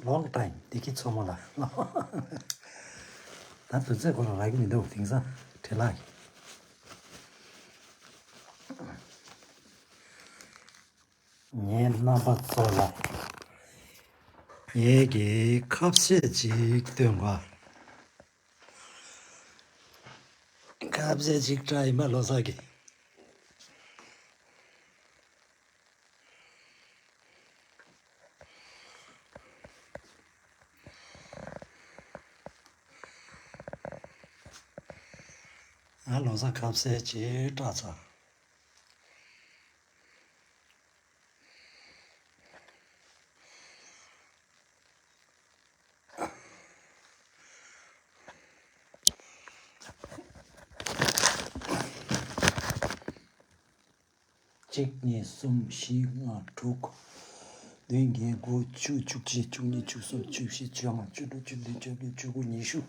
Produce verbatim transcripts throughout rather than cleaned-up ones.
Long time. བདེ་སྐྱིད་མཚོ་མོ་ལགས། ད་དུས་ཚོད་ཁོ་རང་རག་གི་མི་འདུག་དེང་སང་བྲེལ་ལ་ཡིན། ངས་རྣམ་པ་ཚོ་ལ་ངེད་ཀྱི་ཁ་བཤད་ཅིག་སྟོན་གོ། ཁ་བཤད་ཅིག་བཀྲ་ཡིན་པ་ལོ་གསར་གྱི། ང་ལོ་གསར་ཁ་བཤད་ཅིག་བཀྲ་ཚར། གཅིག་གཉིས་གསུམ་བཞི་ལྔ་དྲུག་བདུན་བརྒྱད་དགུ་བཅུ་བཅུ་གཅིག་བཅུ་གཉིས་བཅུ་གསུམ་བཅུ་བཞི་བཅོ་ལྔ་བཅུ་དྲུག་བཅུ་བདུན་བཅོ་བརྒྱད་བཅུ་དགུ་ཉི་ཤུ།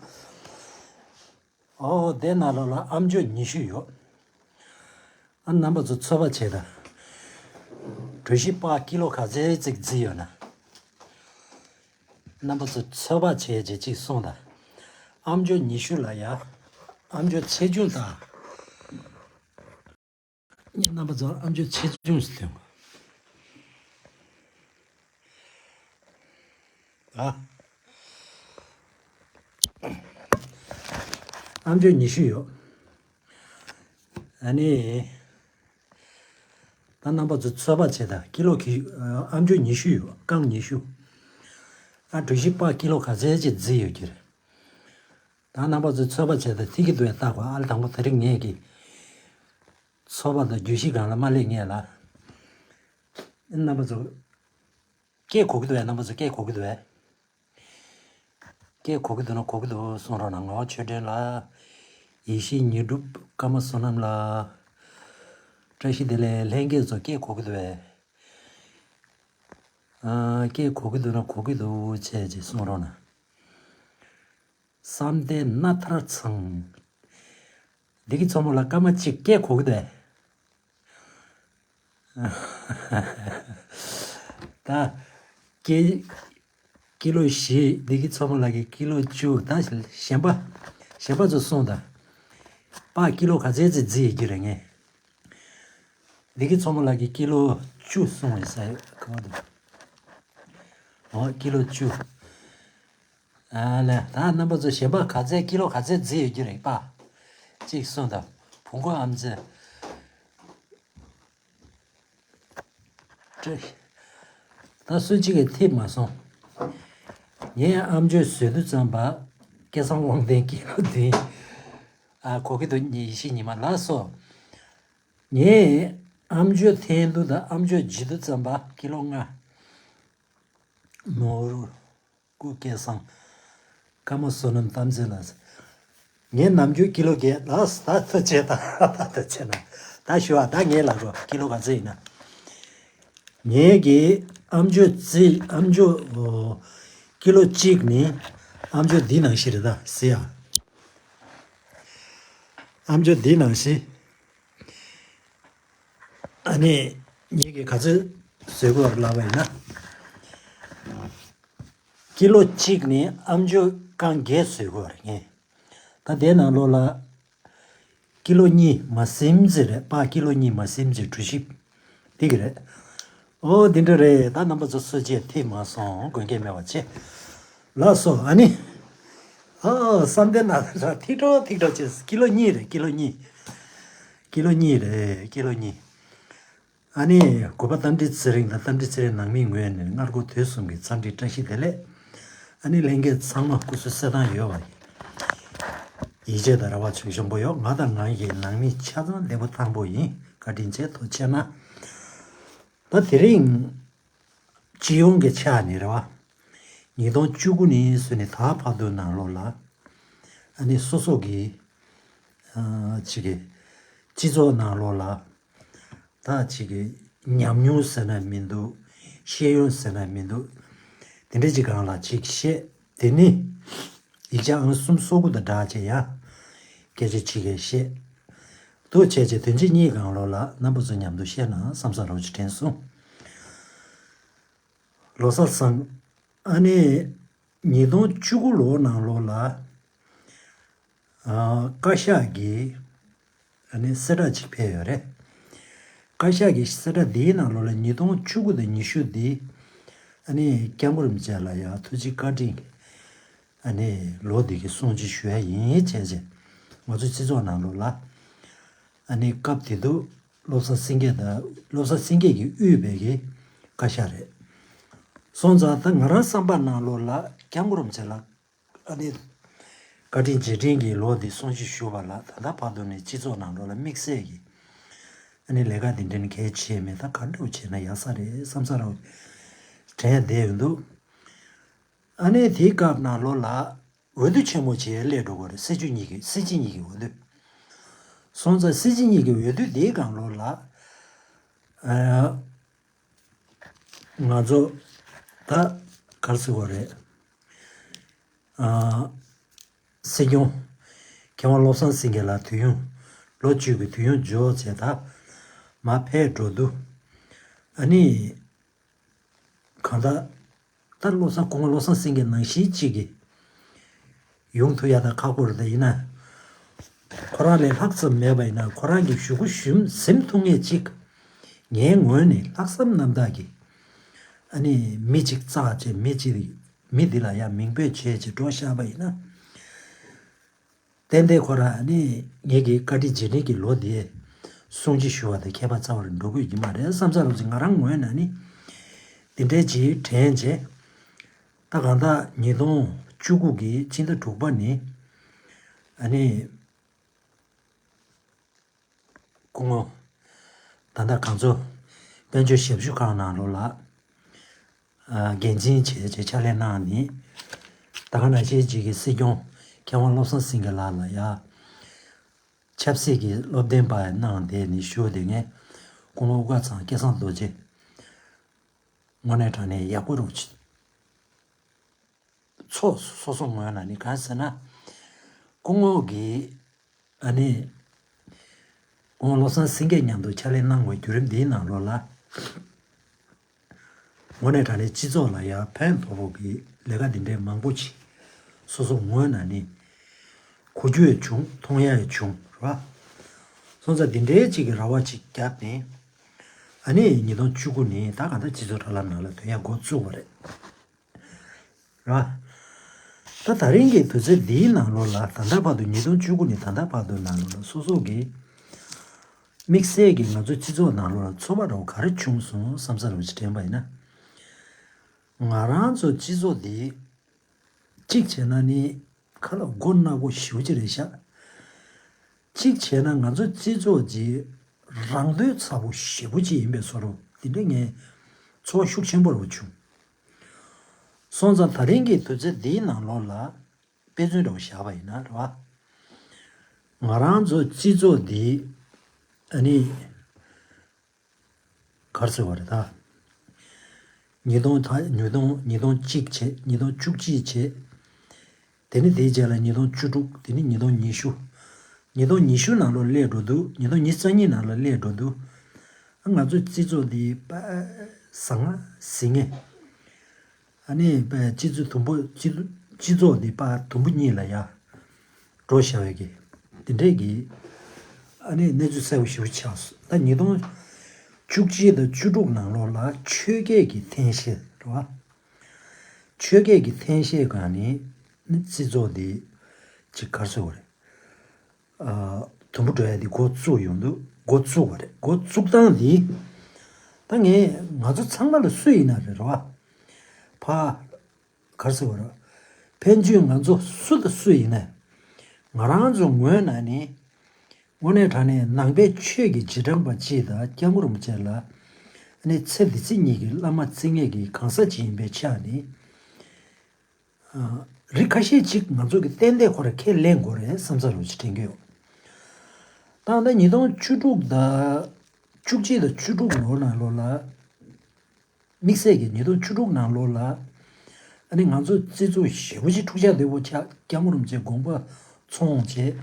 ཨོ་དེ་ནང་ལོགས་ལ་ཨམ་ཅོག་ཉི་ཤུ་ཡོད། ཨ་རྣམ་པ་ཚོ་ཚོད་དཔག་བྱེད་དང་། གྲོ་ཞིབ་པགས་ཀི་ལོ་ག་ཚད་ཅིག་བརྫིས་ཡོད་ན། རྣམ་པ་ཚོ་ཚོད་དཔག་བྱས་རྗེས་གཅིག་གསུངས་དང་། ཨམ་ཅོག་ཉི་ཤུ་ལ་ཡ། ཨམ་ཅོག་ཆེ་ཆུང་དང་། རྣམ་པ་ཚོ་ཨམ་ཅོག་ཆེ་ཆུང་ཞིག་སྟོན། ཨ། ཨམ་ཅོག་ཉི་ཤུ་ཡོད། ཨ་ནི། ད་རྣམ་པ་ཚོ་ཚོད་དཔག་བྱེད་དང་ཀི་ལོ་གི་ཨམ་ཅོག་ཉི་ཤུ་ཡོད། རྐང་ཉི་ཤུ། ཨ་གྲོ་ཞིབ་པགས་ཀི་ལོ་ག་ཚད་ཅིག་བརྫིས་ཡོད་ཀྱི་རེད། ད་རྣམ་པ་ཚོ་ཚོད་དཔག་བྱེད་དང་ཐིག་གི་འདུག་ལྟ་གོ། ཨ་ལ་དང་པོ་དེ་རིང་ངས་ཀྱི། ཚོད་དཔག་དང་བརྗོད་གཞི་སྒང་ལ་མ་སླེབས་ངེས་ལ། རྣམ་པ་ཚོ། སྐད་གོ་གི་འདུག་བས། རྣམ་པ་ཚོ་སྐད་གོ་གི་འདུག་བས། སྐད་གོ་གི་འདུག་ན་གོ་གི་འདུག་གསུང་རོགས་གནང་། ངག་དབང་ཆོས་སྒྲོན་ལགས། ཡེ་ཤེས་ཉི་སྒྲུབ། ཀརྨ་བསོད་ནམས་ལགས། བཀྲ་ཤིས་བདེ་ལེགས། ལྷན་རྒྱས་ཚོ་སྐད་གོ་གི་འདུག་བས། ཨ། སྐད་གོ་གི་འདུག་ན་གོ་གི་འདུག་བྱས་རྗེས་གསུང་རོགས་གནང་། བསམ་གཏན་རྣམ་ཐར་ཚང་། བདེ་སྐྱིད་མཚོ་མོ་ལགས། སྐར་མ་གཅིག་སྐད་གོ་གི་འདུག་ཨེ། ད། ཀི། ཀི་ལོ་བཞི། བདེ་སྐྱིད་མཚོ་མོ་ལགས་ཀྱིས་ཀི་ལོ་བཅུ། ད་གཞན་པ། གཞན་པ་ཚོ་གསུངས་དང་། པགས་ཀི་ལོ་ག་ཚད་ཅིག་བརྫིས་ཡོད་ཀྱི་རེད་ངས། བདེ་སྐྱིད་མཚོ་མོ་ལགས་ཀྱིས་ཀི་ལོ་བཅུ་གསུངས་ཡོད་ས་ཡོད་ག་བ་འདུག་ཨོ་ཀི་ལོ་བཅུ། ཨ་ལས། ད་རྣམ་པ་ཚོ་གཞན་པ་ག་ཚད་ཀི་ལོ་ག་ཚད་བརྫིས་ཡོད་ཀྱི་རེད་པ། གཅིག་གསུངས་དང་། བུ་མགོ་ཨམ་ཅོག་སྤྲད། ད་སུ་གཅིག་གིས་ཐེབས་མ་སོང་། ངས་ཨམ་ཅོག་བཟོས་དུས་ཙམ་པ། སྐལ་བཟང་དབང་ལྡན་ཀི་ལོ་བདུན། ཨ་གོ་གི་འདུག་ཡེ་ཤེས་ཉི་མ་ལགས་སོ། ངས་ཨམ་ཅོག་འཐེན་དུས་དང་ཨམ་ཅོག་བརྗེ་དུས་ཙམ་པ་ཀི་ལོ་ལྔ། ནོར། སྐུ་སྐལ་བཟང་། ཀརྨ་བསོད་ནམས་རྟ་མཛེས་ལགས། ངས་ནམ་རྒྱུན་ཀི་ལོ་བརྒྱད་ལ་ད་ཐུགས་རྗེ་ཆེ་ད་ད་ཐུགས་རྗེ་ཆེ་ན། ད་ཞུ་བ་ད་ངས་ལབ་རོགས། ཀི་ལོ་ག་ཚོད་ཡིན་ན། ངས་ཀྱི་ཨམ་ཅོག་རྩིས་ཨམ་ཅོག་ཀི་ལོ་གཅིག་ནི་ཨམ་ཅོག་འདི་ནང་བཞིན་རེད་ད་ཟེར་ཡ། ཨམ་ཅོག་འདི་ནང་བཞིན། ཨ་ནི། ངེད་ཀྱིས་ག་ཚོད་བཟོས་དགོས་རེད་ལབ་པ་ཡིན་ན། ཀི་ལོ་གཅིག་ནི་ཨམ་ཅོག་རྐང་བརྒྱད་བཟོས་དགོས་རེད་ངས། ད་དེའི་ནང་ལོགས་ལ། ཀི་ལོ་གཉིས་མ་ཟིན་ཙམ་རེད་པ། ཀི་ལོ་གཉིས་མ་ཟིན་ཙམ་གྲོ་ཞིབ། འདི་གི་རེད། ཨོ་འདི་འདྲ་རེད། ད་རྣམ་པ་ཚོ་སུ་གཅིག་ཐེབས་མ་སོང་། དགོས་འགལ་མེད་པ་བྱེད། ལགས་སོ་ཨ་ནི། ཨོ་བསམ་གཏན་ན་ཐིག་གྲོགས་ཐིག་གྲོགས་བྱས། ཀི་ལོ་གཉིས་རེད། ཀི་ལོ་གཉིས། ཀི་ལོ་གཉིས་རེད། ཀི་ལོ་གཉིས། ཨ་ནི་གུས་པ་རྟ་མགྲིན་ཚེ་རིང་དང་། རྟ་མགྲིན་ཚེ་རིང་ནང་མིའི་ངོས་ནས་སྔ་དགོང་དུས་གསུམ་གྱི་འཚམས་འདྲི་བཀྲ་ཤིས་བདེ་ལེགས། ཨ་ནི་ལྷན་རྒྱས་ཚང་མ་སྐུ་གཟུགས་གསལ་ཐང་ཡོད་པ་ཡིན། ཡིད་ཆེས་དང་རེ་བ་ཆེ་ཞུ་འབོད་ཡོད། ང་དང་ང་ཡི་ནང་མི་ཆ་ཚང་བདེ་པོ་ཐང་པོ་ཡིན། བཀའ་དྲིན་ཆེ། ཐུགས་རྗེ་གནང་། ད་དེ་རིང་། སྤྱི་ཡོངས་ཀྱི་ཆ་ནས་རེད་བ། ཉིས་སྟོང་བཅུ་དགུ་ནས་བཟུང་ནས་ད་བར་དུ་ནང་ལོགས་ལ། ཨ་ནི་སོ་སོ་གི། ཨ་ཅིག་གི། སྤྱི་ཚོགས་ནང་ལོགས་ལ། ད་ཅིག་གི་ཉམས་མྱོང་ཟེར་ན་མི་འདུག་ཤེས་ཡོན་ཟེར་ན་མི་འདུག་དེ་འདྲ་ཅིག་སྒང་ལ་ཅིག་བཤད། དེ་ནི་ཡིག་ཆ་ཨང་གསུམ་སོ་དགུ་དང་སྦྲགས་བྱས་ཡ། སྐད་ཆ་ཅིག་གི་བཤད། འདུག་བྱས་བྱས་དོན་ཚན་གཉིས་སྒང་ལོགས་ལ་རྣམ་པ་ཚོ་མཉམ་དུ་བཤད་ན་བསམ་བསམ་རོགས་ཅིག་དྲན་སོང་། ལོ་གསར་བཟང་། ཨ་ནི་ཉིས་སྟོང་བཅུ་དགུ་ལོ་ནང་ལོགས་ལ་ཨ་བཀའ་ཤག་གིས་ཨ་ནི་གསལ་བསྒྲགས་ཅིག་ཕེབས་ཡོད་རེད། བཀའ་ཤག་གི་གསལ་བསྒྲགས་འདིའི་ནང་ལོགས་ལ་ཉིས་སྟོང་བཅུ་དགུ་དང་ཉི་ཤུ་འདི་ཨ་ནི་སྐྱབས་མགོན་རིན་པོ་ཆེ་ལ་ཡང་ཐུགས་རྗེ་བཀའ་དྲིན་གྱི་ཨ་ནི་ལོ་འདི་གི་སྲུང་བརྩི་ཞུ་ཡ་ཡིན་བྱས་བྱས་ང་ཚོའི་སྤྱི་ཚོགས་ནང་ལོགས་ལ་ཨ་ནི་སྐབས་དེ་དུས་བློ་བཟང་སེང་གེ་དང་བློ་བཟང་སེང་གེ་གིས་དབུས་པའི་གི་བཀའ་ཤག་རེད། སོང་ཙང་ད་ང་རང་བསམ་པ་ནང་ལོགས་ལ་སྐྱབས་མགོན་རིན་པོ་ཆེ་ལ་ཨ་ནི་བཀའ་དྲིན་རྗེས་དྲན་གྱི་ལོ་འདི་སྲུང་བརྩི་ཞུ་བ་ལ་ད་ལྟ་བར་དུ་ནས་སྤྱི་ཚོགས་ནང་ལོགས་ལ་དམིགས་བསལ་གྱི་ཨ་ནི་ལས་ཀ་འདི་འདྲ་ནི་གལ་ཆེ་མེད། ད་ག་འདྲ་བོ་བྱས་ན་ཡག་ས་རེད་བསམ་ས་རུ་དྲན་བསྡད་ཡོད་འདུག་ཨ་ནི་དེའི་སྐབས་ནང་ལོགས་ལ་འོས་བསྡུ་ཆེན་མོ་བྱས་སླེབས་འགྲོ་གི་རེད། སྲིད་བྱུས་གཉིས་ཀྱི་སྲིད་སྤྱི་གཉིས་ཀྱི་འོས་བསྡུ། སོང་ཙང་སྲིད་སྤྱི་གཉིས་ཀྱི་འོས་བསྡུ་དེའི་སྒང་ལོགས་ལ་ཨ་ང་ཚོ་ད་ག་རེ་ཟེར་དགོས་རེད། ཨ་སྲིད་སྐྱོང་མཁས་དབང་བློ་བཟང་སེང་གེ་ལགས་དུས་ཡུན་ལོ་བཅུ་གི་དུས་ཡུན་འཇོག་བྱས་ད་མར་ཕེབས་འགྲོ་དུས་ཨ་ནི་གང་ལྟར་ད་བློ་བཟང་སྐུ་ངོ་བློ་བཟང་སེང་གེ་ནང་བཞིན་གཅིག་གིས་ཡོང་ཐུབ་ཡ་ད་ཁག་པོ་རེད། ད་ཡིན་ན་ཁོ་རང་ལས་ལྷག་ཙམ་མེད་པ་ཡིན་ན་ཁོ་རང་གི་ཞུ་སྐུལ་ཞུ་ཟིན་ཐུབ་མཁན་གཅིག་ངའི་ངོས་ནས་ལྷག་བསམ་རྣམ་དག་གིས་ཨ་ནི་མི་གཅིག་བཙལ་བྱས་མི་གཅིག་མི་འདི་ལ་ཡ་མིང་འབོད་བྱས་བྱས་འགྲོ་བཞག་པ་ཡིན་ན། ཏན་ཏན་ཁོ་རང་ནི་ངེད་ཀྱི་བཀའ་དྲིན་རྗེས་དྲན་གྱི་ལོ་འདིའི་སྲུང་བརྩི་ཞུ་བ་དང་ཁྱད་པར་རྩ་བ་རེ་འགྲོ་གི་ཡོད་ཀྱི་མ་རེད་བསམ་ས་རུ་ཅིག་ང་རང་ངོས་ནས་ནི་འདི་འདྲའི་ཅིག་དྲན་བྱས། ད་གང་ལྟར་ཉིས་སྟོང་བཅུ་དགུ་གི་ཕྱི་ཟླ་དྲུག་པ་ནི་ཨ་ནི་སྐུ་ངོ་ད་ལྟ་གངས་མཚོ་དཔལ་འབྱོར་ཞབས་ཞུ་ཁང་ནང་ལོགས་ལ་འགན་འཛིན་བྱས་བྱས་ཕྱག་ལས་གནང་ནས། ད་ག་ནང་བཞིན་གཅིག་གི་སྲིད་སྐྱོང་མཁས་དབང་བློ་བཟང་སེང་གེ་ལགས་ལ་ཡ་ཆབ་སྲིད་ཀྱི་སློབ་སྟོན་པ་གནང་བསྡད་ནས་བཞུགས་བསྡད་མཁན་སྐུ་ངོ་དབུ་དཀར་ཚང་སྐལ་བཟང་རྡོ་རྗེ་དངོས་གནས་དྲང་གནས་ཡག་པོ་རུ་ཚོགས་སོ་སོ་ངོས་ནས་ནི་གང་ཟེར་ན། སྐུ་ངོ་གིས་ཨ་ནི་སྐུ་ངོ་བློ་བཟང་སེང་གེ་མཉམ་དུ་ཕྱག་ལས་གནང་བའི་བརྒྱུད་རིམ་འདིའི་ནང་ལོགས་ལ། དངོས་གནས་དྲང་གནས་སྤྱི་ཚོགས་ལ་ཡང་ཕན་ཐོགས་པོ་གི་ལས་ཀ་འདི་འདྲའི་མང་པོ་ཅིག་སོ་སོ་ངོས་ནས་ནི་གོ་རྒྱུ་ཡང་བྱུང་མཐོང་ཡ་ཡང་བྱུང་ར། སོང་ཙང་འདི་འདྲའི་ཅིག་གི་ར་བ་ཅིག་བརྒྱབ་ནས་ཨ་ནི་ཉིས་སྟོང་བཅུ་དགུ་ནི་ད་ག་ད་སྤྱི་ཚོགས་དྲ་ལམ་ནང་ལ་ཐོན་ཡ་འགོ་བཙུགས་པ་རེད་ར། ད་ད་རིང་གི་དུས་ཚོད་འདིའི་ནང་ལོགས་ལ་ད་ལྟ་བར་དུ་ཉིས་སྟོང་བཅུ་དགུ་ནས་ད་ལྟ་བར་དུ་ནང་ལོགས་ལ་སོ་སོ་གི་དམིགས་བསལ་གྱིས་ང་ཚོའི་སྤྱི་ཚོགས་ནང་ལོགས་ལ་ཚོར་བ་རོ་ག་རེ་བྱུང་སོང་བསམ་ས་རོ་ཅིག་དྲན་པ་ཡིན་ན། ང་རང་ཚོ་སྤྱི་ཚོགས་འདི་གཅིག་བྱས་ན་ནི་ཁ་ལ་མགོ་ནག་པོ་ཞེ་པོ་ཅིག་རེད་ཤག་གཅིག་བྱས་ན་ང་ཚོ་སྤྱི་ཚོགས་འདི་རང་འདོད་ཚ་པོ་ཞེ་པོ་ཅིག་ཡིན་པའི་བཟོ་འདྲ་འདི་འདྲ་ངས་ཚོར་བ་ཤུགས་ཆེན་པོ་རུ་བྱུང་། སོང་ཙང་ད་རིང་གི་དུས་ཚོད་འདིའི་ནང་ལོགས་ལ་དཔེ་མཚོན་འདྲ་བོ་བཞག་པ་ཡིན་ན་རེད་བ། ང་རང་ཚོ་སྤྱི་ཚོགས་འདི་ཨ་ནི་ག་རེ་ཟེར་བ་རེད་ད། ཉིས་སྟོང་ད་ཉིས་སྟོང་ཉིས་སྟོང་གཅིག་བྱས་ཉིས་སྟོང་བཅུ་གཅིག་བྱས། དེ་ནི་དེའི་རྗེས་ལ་ཉིས་སྟོང་བཅུ་དྲུག་དེ་ནི་ཉིས་སྟོང་ཉི་ཤུ། ཉིས་སྟོང་ཉི་ཤུ་ནང་ལོགས་སླེབས་འགྲོ་དུས་ཉིས་སྟོང་ཉི་ཤུ་རྩ་གཉིས་ནང་ལ་སླེབས་འགྲོ་དུས། ང་ཚོའི་སྤྱི་ཚོགས་འདི་དཔེ་བཟང་ང་ཟིང་ངེ། ཨ་ནི་དཔེ་སྤྱི་ཚོགས་དུམ་བུ་སྤྱི་སྤྱི་ཚོགས་འདི་དཔེ་དུམ་བུ་གཉིས་ལ་ཡ་འགྲོ་བཞག་པའི་གི་དེ་འདྲས་ཀྱི་ཨ་ནི་གནས་ཚུལ་གསལ་པོ་ཞེ་པོ་ཆགས་སོང་། ད་ཉིས་སྟོང་བཅུ་གཅིག་དང་བཅུ་དྲུག་ནང་ལོགས་ལ་ཆོས་སྐད་ཀྱི་འཐེན་ཤེས་རེད་བ། ཆོས་སྐད་ཀྱི་འཐེན་ཤེས་སྒང་ནས་ནི་སྤྱི་ཚོགས་འདི་ཅིག་ག་རེ་ཟེར་དགོས་རེད། ཨ་དུམ་བུ་འགྲོ་ཡ་འདི་འགོ་བཙུགས་ཡོང་དུས་འགོ་བཙུགས་པ་རེད། འགོ་བཙུགས་སྟངས་འདི་ད་ངས་ང་ཚོ་ཚང་མ་ལ་སུ་ཡིན་ན་རེད་རོ། ཕ་ག་རེ་ཟེར་དགོས་རེད། ཕན་ཆད་ང་ཚོ་སུ་དང་སུ་ཡིན་ན་ང་རང་ཚོ་ངོས་ནས་ནི་དངོས་གནས་དྲང་གནས་ནང་པའི་ཆོས་ཀྱི་རྗེས་འབྲང་པ་གཅིག་དང་སྐྱབས་མགོན་རིན་པོ་ཆེ་ལ་ཨ་ནི་ཚེ་འདི་ཕྱི་གཉིས་ཀྱི་བླ་མ་བརྩི་མཁན་གྱི་གང་ཟག་ཅིག་ཡིན་པའི་ཆ་ནས། རིགས་ཁ་ཤས་ཅིག་ང་ཚོ་གི་ཏན་ཏན་ཁོ་ར་ཁས་ལེན་དགོས་རེད་བསམ་ས་རུ་ཅིག་དྲན་གྱི་ཡོད། ད་ལྟ་ཉིས་སྟོང་བཅུ་དྲུག་དང་བཅུ་གཅིག་དང་བཅུ་དྲུག་ལོ་ནང་ལོགས་ལ། དམིགས་བསལ་གྱི་ཉིས་སྟོང་བཅུ་དྲུག་ནང་ལོགས་ལ། ཨ་ནི་ང་ཚོ་སྤྱི་ཚོགས་ཞེ་པོ་ཅིག་འཁྲུག་ཆ་དོད་པོ་ཆགས། སྐྱབས་མགོན་རིན་པོ་ཆེ་དགོངས་པ་ཚོམས་བྱས།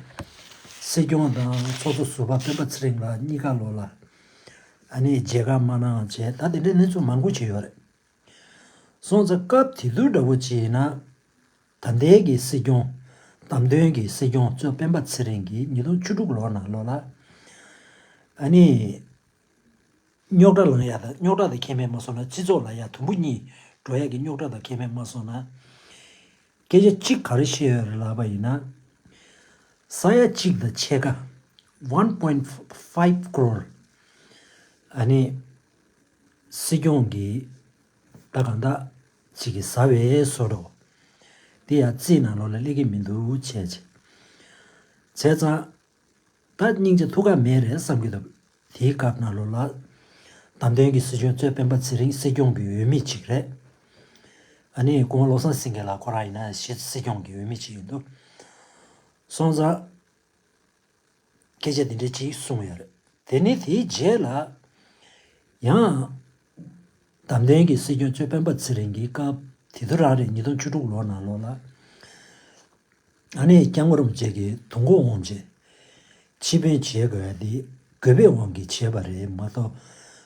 སྲིད་སྐྱོང་དང་ཚོགས་གཙོ་ཟུར་པ་སྤེན་པ་ཚེ་རིང་ལགས་གཉིས་ཀ་ལོགས་ལ་ཨ་ནི་མཇལ་ཁ་མ་གནང་བྱས། ད་དེ་འདྲའི་གནས་ཚུལ་མང་པོ་ཅིག་ཡོད་རེད། སོང་ཙང་སྐབས་དེ་དུས་འདྲ་བོ་ཅིག་ཡིན་ན། ད་ལྟའི་གི་སྲིད་སྐྱོང་། བདམས་ཐོན་གྱི་སྲིད་སྐྱོང་གཙོས་སྤེན་པ་ཚེ་རིང་གིས་ཉིས་སྟོང་བཅུ་དྲུག་ལོ་ནང་ལོགས་ལ། ཨ་ནི། རྙོག་དྲ་ལངས་ཡ་དང་རྙོག་དྲ་དང་ཁེ་ཕན་མ་སོང་ན། སྤྱི་ཚོགས་ལ་ཡ་དུམ་བུ་གཉིས་འགྲོ་ཡ་གི་རྙོག་དྲ་དང་ཁེ་ཕན་མ་སོང་ན། སྐད་ཆ་གཅིག་ག་རེ་བཤད་ཡོད་རེད་ལབ་པ་ཡིན་ན། ས་ཡ་གཅིག་དང་ཕྱེད་ཀ། one point five crore། ཨ་ནི། སྲིད་སྐྱོང་གིས་ད་གང་ལྟར་ཅིག་གིས་ཟ་བའི་བཟོ་འདྲ་བོ། དེ་ཡང་རྩིས་ནང་ལོགས་ལ་སླེབས་ཀྱི་མི་འདུག་བྱས་བྱས། བྱས་ཙང་། ད་སྙིང་རྗེ་ཐུགས་ཁག་མེད་རེད་བསམ་གྱི་འདུག་དེའི་སྐབས་ནང་ལོགས་ལ། བདམས་ཐོན་གྱི་སྲིད་སྐྱོང་གཙོས་སྤེན་པ་ཚེ་རིང་སྲིད་སྐྱོང་གི་འོས་མི་ཅིག་རེད། ཨ་ནི་སྐུ་ངོ་བློ་བཟང་སེང་གེ་ལགས་ཁོ་རང་ཡིན་ན་སྲིད་སྐྱོང་གི་འོས་མི་ཅིག་ཡིན་འདུག་སོང་ཙང་། སྐད་ཆ་འདི་འདྲ་ཅིག་གསུངས་ཡོད་རེད། དེ་ནི་དེའི་རྗེས་ལ། ཡང་། བདམས་ཐོན་གྱི་སྲིད་སྐྱོང་གཙོས་སྤེན་པ་ཚེ་རིང་གིས་སྐབས་དེ་དུས་རང་རེད། ཉིས་སྟོང་བཅུ་དྲུག་ལོ་ནང་ལོགས་ལ། ཨ་ནི་སྐྱབས་མགོན་རིན་པོ་ཆེ་གི་དུས་འཁོར་དབང་ཆེན། ཕྱིར་འབུལ་བྱེད་དགོས་ཡ་དེ་དགོས་པའི་དབང་གིས་བྱས་པ་རེད་མ་གཏོགས།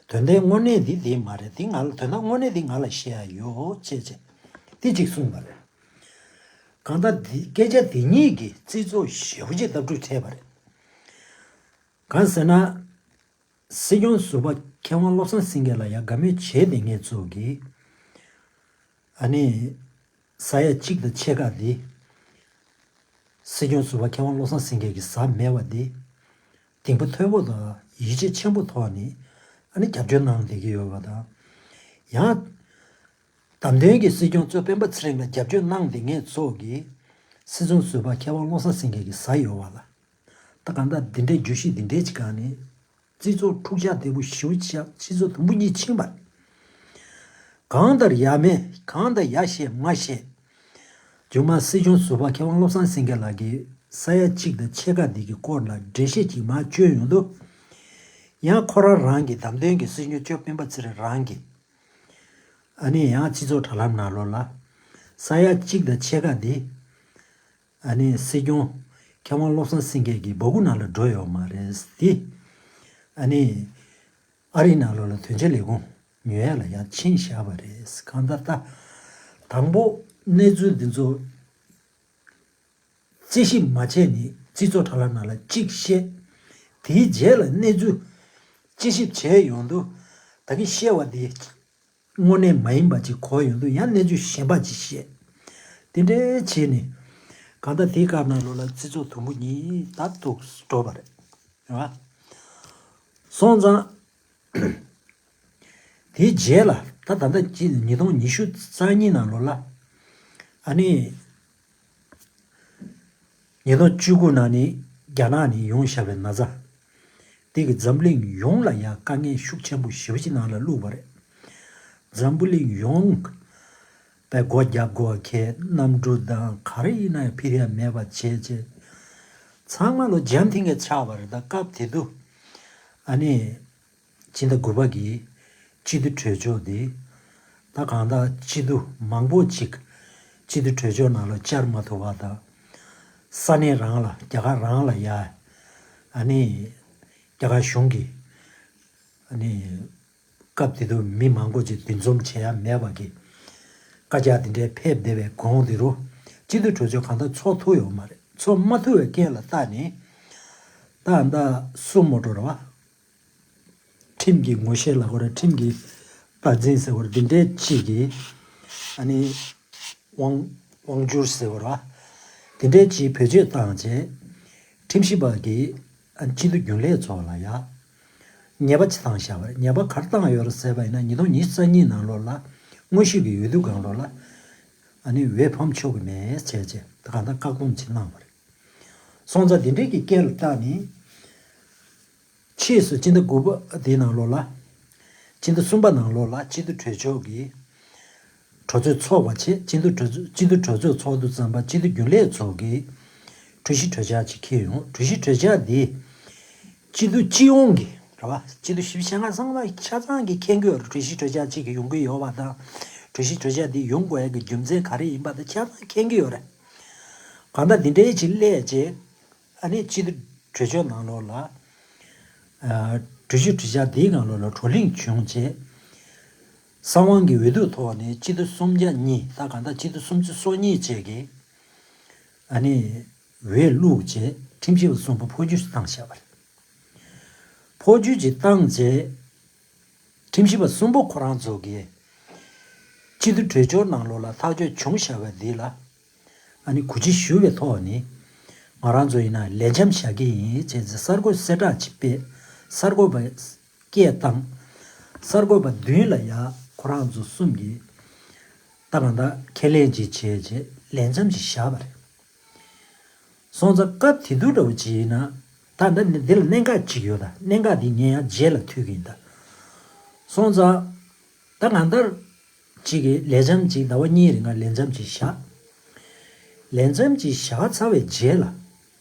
དོན་དག་དངོས་གནས་འདི་འདི་མ་རེད། འདི་ང་ལ་དོན་དག་དངོས་གནས་འདི་ང་ལ་བཤད་ཡ་ཡོད་ཅེས་བྱས། དེ་གཅིག་གསུངས་པ་རེད། གང་ལྟར་འདི་སྐད་ཆ་དེ་གཉིས་ཀྱིས་སྤྱི་ཚོགས་ཞེ་པོ་ཅིག་ལྟ་གྲུབ་བྱས་པ་རེད། གང་ཟེར་ན། སྲིད་སྐྱོང་ཟུར་པ་མཁས་དབང་བློ་བཟང་སེང་གེ་ལ་ཡ་དགའ་མོས་བྱས་བསྡད་མཁན་ཚོ་གིས། ཨ་ནི། ས་ཡ་གཅིག་དང་ཕྱེད་ཀ་འདི། སྲིད་སྐྱོང་ཟུར་པ་མཁས་དབང་བློ་བཟང་སེང་གེ་གིས་ཟ་མེད་པ་འདི། གདེང་པོ་མཐོ་པོ་དང་ཡིད་ཆེས་ཆེན་པོ་ཐོག་ནས་ཨ་ནི་རྒྱབ་སྐྱོར་གནང་བསྡད་ཀྱི་ཡོད་པ་དང་། ཡང་། བདམས་ཐོན་གྱི་སྲིད་སྐྱོང་གཙོས་སྤེན་པ་ཚེ་རིང་ལ་རྒྱབ་སྐྱོར་གནང་བསྡད་མཁན་ཚོ་གིས། སྲིད་སྐྱོང་ཟུར་པ་མཁས་དབང་བློ་བཟང་སེང་གེ་གིས་ཟ་ཡོད་པ་ལ། ད་གང་ལྟར་འདི་འདྲའི་བརྗོད་གཞི་འདི་འདྲའི་ཅིག་སྒང་ནས། སྤྱི་ཚོགས་འཁྲུག་ཆ་དོད་པོ་ཞེ་པོ་ཅིག་སྤྱི་ཚོགས་དུམ་བུ་གཉིས་ཕྱིན་པ་རེད། གང་ལྟར་ཡ་མེད། གང་ལྟར་ཡ་བཤད་མ་བཤད། མཇུག་མ་སྲིད་སྐྱོང་ཟུར་པ་མཁས་དབང་བློ་བཟང་སེང་གེ་ལགས་ཀྱིས་ས་ཡ་གཅིག་དང་ཕྱེད་ཀ་འདི་གི་སྐོར་ལ་འགྲེལ་བཤད་ཅིག་མར་བསྐྱོན་ཡོང་དུས། ཡང་ཁོ་རང་རང་གི་བདམས་ཐོན་གྱི་སྲིད་སྐྱོང་གཙོས་སྤེན་པ་ཚེ་རིང་རང་གིས། ཨ་ནི་ཡང་སྤྱི་ཚོགས་དྲ་ལམ་ནང་ལོགས་ལ། ས་ཡ་གཅིག་དང་ཕྱེད་ཀ་འདི། ཨ་ནི་སྲིད་སྐྱོང་མཁས་དབང་བློ་བཟང་སེང་གེ་གི་སྦ་ཁུག་ནང་ལ་འགྲོ་ཡོད་མ་རེད་དེ། ཨ་ནི་ཨ་རིའི་ནང་ལོགས་ལ་དོན་གཅོད་ལས་ཁུངས་ཉོ་ཡ་ལ་ཡར་ཕྱིན་བཞག་པ་རེད། གང་ལྟར་ད། དང་པོ་གནས་ཚུལ་འདི་ཚོ་དཔྱད་ཞིབ་མ་བྱས་ནས་སྤྱི་ཚོགས་དྲ་ལམ་ནང་ལ་གཅིག་བཤད། དེའི་རྗེས་ལ་གནས་ཚུལ་དཔྱད་ཞིབ་བྱས་ཡོང་དུས། ད་གིན་བཤད་པ་དེ། དངོས་གནས་མ་ཡིན་པ་ཅིག་གོ་ཡོང་དུས་ཡང་གནས་ཚུལ་གཞན་པ་ཅིག་བཤད། དེ་འདྲའི་བྱས་ནས། གང་ལྟར་དེའི་སྐབས་ནང་ལོགས་ལ་སྤྱི་ཚོགས་དུམ་བུ་གཉིས་ད་འདུག་འགྲོ་བ་རེད། རེད་བ། སོང་ཙང་། དེའི་རྗེས་ལ་ད་ད་ལྟ་ཅི་ཉིས་སྟོང་ཉི་ཤུ་རྩ་གཉིས་ནང་ལོགས་ལ། ཨ་ནི། ཉིས་སྟོང་བཅུ་དགུ་ནང་ནས་རྒྱ་ནག་ནས་ཡོང་བཞག་པའི་ན་ཚ། དེ་གིས་འཛམ་གླིང་ཡོངས་ལ་ཡང་དཀའ་ངལ་ཤུགས་ཆེན་པོ་ཞེ་པོ་ཅིག་ནང་ལ་བླུགས་པ་རེད། འཛམ་བུ་གླིང་ཡོངས་པའི་སྒོ་རྒྱབ་དགོས་པ་ཁེལ། གནམ་གྲུ་དང་ག་རེ་ཡིན་ན་ཡང་འཕུར་ཡ་མེད་པ་བྱས་བྱས། ཚང་མ་ལོ་འཇམ་ཐིང་ངེ་ཆགས་པ་རེད། ད་སྐབས་དེ་དུས་ཨ་ནི། སྤྱི་ཟླ་དགུ་པ་གི་སྤྱི་འཐུས་གྲོས་ཚོགས་དེ། ད་གང་ལྟར་སྤྱི་འཐུས་མང་པོ་ཅིག་སྤྱི་འཐུས་གྲོས་ཚོགས་ནང་ལ་བཅར་མ་ཐུབ་པ་དང་། ས་གནས་རང་ལ་རྒྱ་གར་རང་ལ་ཡ། ཨ་ནི། རྒྱ་གར་གཞུང་གི་ཨ་ནི། སྐབས་དེ་དུས་མི་མང་པོ་ཅིག་འདུ་འཛོམས་བྱེད་ཡ་མེད་པ་གི་བཀའ་རྒྱ་དེ་འདྲའི་ཕེབས་བསྡད་པའི་གོང་དེ་རུ། སྤྱི་འཐུས་གྲོས་ཚོགས་གང་ལྟར་ཚོགས་ཐུབ་ཡོད་མ་རེད། ཚོགས་མ་ཐུབ་པའི་རྐྱེན་ལ་བརྟེན་ནས། ད་ད་སུ་མོ་ཊ་རེད་བ། ཁྲིམས་ཀྱི་ངོ་ཤེས་ལབ་དགོས་རེད། ཁྲིམས་ཀྱི་བདག་འཛིན་ཟེར་དགོས་རེད། འདི་འདྲའི་ཅིག་གིས་ཨ་ནི་དབང་དབང་བསྒྱུར་ཟེར་དགོས་རེད་བ། འདི་འདྲའི་ཅིག་བེད་སྤྱོད་བཏང་བྱས། ཁྲིམས་ཞིབ་པ་གིས་ཨ་ནི་སྤྱི་འཐུས་རྒྱུན་ལས་ཚོ་ལ་ཡ་ཉེས་པ་ཅིག་བཏང་བཞག་པ་རེད། ཉེས་པ་ག་རེ་བཏང་ཡོད་རེད་ཟེར་བ་ཡིན་ན། ཉིས་སྟོང་ཉི་ཤུ་རྩ་གཉིས་ནང་ལོགས་ལ་དངོས་ཤུགས་ཀྱི་འོས་བསྡུ་སྒང་ལོགས་ལ་ཨ་ནི་འོས་འཕངས་ཆོག་གི་མེད་བྱས་བྱས། ད་གང་ལྟར་བཀག་སྡོམ་ཅིག་གནང་བ་རེད། སོང་ཙང་འདི་འདྲའི་གི་རྐྱེན་ལ་བརྟེན་ནས། ཕྱིས་སུ་སྤྱི་ཟླ་དགུ་པ་དེའི་ནང་ལོགས་ལ། སྤྱི་ཟླ་གསུམ་པ་ནང་ལོགས་ལ་སྤྱི་འཐུས་གྲོས་ཚོགས་ཀྱི་གྲོས་ཚོགས་འཚོགས་པ་བྱས། སྤྱི་འཐུས་གྲོས་ཚོགས་སྤྱི་འཐུས་གྲོས་ཚོགས་ཚོགས་དུས་ཙམ་པ་སྤྱི་འཐུས་རྒྱུན་ལས་ཚོ་གིས་གྲོས་གཞི་གྲོས་འཆར་ཅིག་འཁྱེར་ཡོང་། གྲོས་གཞི་གྲོས་འཆར་འདི་སྤྱི་འཐུས་སྤྱི་ཡོངས་ཀྱི་རེད་བ། སྤྱི་འཐུས་བཞི་བཅུ་ཞེ་ལྔ་ཚང་མ་ཆ་ཚང་གིས་མཁྱེན་གྱི་ཡོད་རེད། གྲོས་གཞི་གྲོས་འཆར་ཅིག་གི་ཡོང་གི་ཡོད་པ་དང་། གྲོས་གཞི་གྲོས་འཆར་འདི་ཡོང་དགོས་ཡ་གི་རྒྱུ་མཚན་ག་རེ་ཡིན་པ་དང་ཆ་ཚང་མཁྱེན་གྱི་ཡོད་རེད། གང་ལྟར་འདི་འདྲའི་ཅིག་སླེབས་རྗེས། ཨ་ནི་སྤྱི་འཐུས་གྲོས་ཆོད་ནང་ལོགས་ལ། ཨ། གྲོས་གཞི་གྲོས་འཆར་འདིའི་ནང་ལོགས་ལ་བགྲོ་གླེང་བྱུང་རྗེས། གསང་དབང་གི་འོས་བསྡུ་ཐོག་ནས་སྤྱི་འཐུས་སུམ་བརྒྱ་གཉིས་ད་གང་ལྟར་སྤྱི་འཐུས་སུམ་ཅུ་སོ་གཉིས་བཅས་ཀྱིས་ཨ་ནི་འོས་བླུགས་བྱས་ཁྲིམས་ཞིབ་པ་གསུམ་པོ་འཕོ་འགྱུར་བཏང་བཞག་པ་རེད། འཕོ་འགྱུར་ཅིག་བཏང་རྗེས་ཁྲིམས་ཞིབ་པ་གསུམ་པོ་ཁོ་རང་ཚོ་གིས་སྤྱི་འཐུས་གྲོས་ཆོད་ནང་ལོགས་ལ་ཐག་གཅོད་བྱུང་བཞག་པ་འདི་ལ་ཨ་ནི་གུས་བརྩི་ཞུ་བའི་ཐོག་ནས་ང་རང་ཚོ་ཡིན་ན་ལས་འཆམ་བཞག་གི་ཡིན་བྱས་ཚེ་གསར་འགོད་གསལ་བསྒྲགས་ཅིག་སྤེལ། གསར་འགོད་པ་སྐད་བཏང་། གསར་འགོད་པ་མདུན་ལ་ཡ་ཁོ་རང་ཚོ་གསུམ་གྱིས་ད་གང་ལྟར་ཁས་ལེན་ཅིག་བྱས་རྗེས་ལས་འཆམ་ཅིག་བཞག་པ་རེད། སོང་ཙང་སྐབས་དེ་དུས་འདྲ་བོ་ཅིག་ཡིན་ན་ད་ལྟ་འདི་ལ་གནད་འགག་ཅིག་ཡོད་ད། གནད་འགག་འདི་ངས་ཡང་རྗེས་ལ་མཐུད་ཀྱི་ཡིན་ད། སོང་ཙང་ད་གང་ལྟར་ཅིག་གིས་ལས་འཆམ་ཅིག་ཟླ་བ་གཉིས་རིང་ལ་ལས་འཆམ་ཅིག་བཞག་ལས་འཆམ་ཅིག་བཞག་ཚར་བའི་རྗེས་ལ།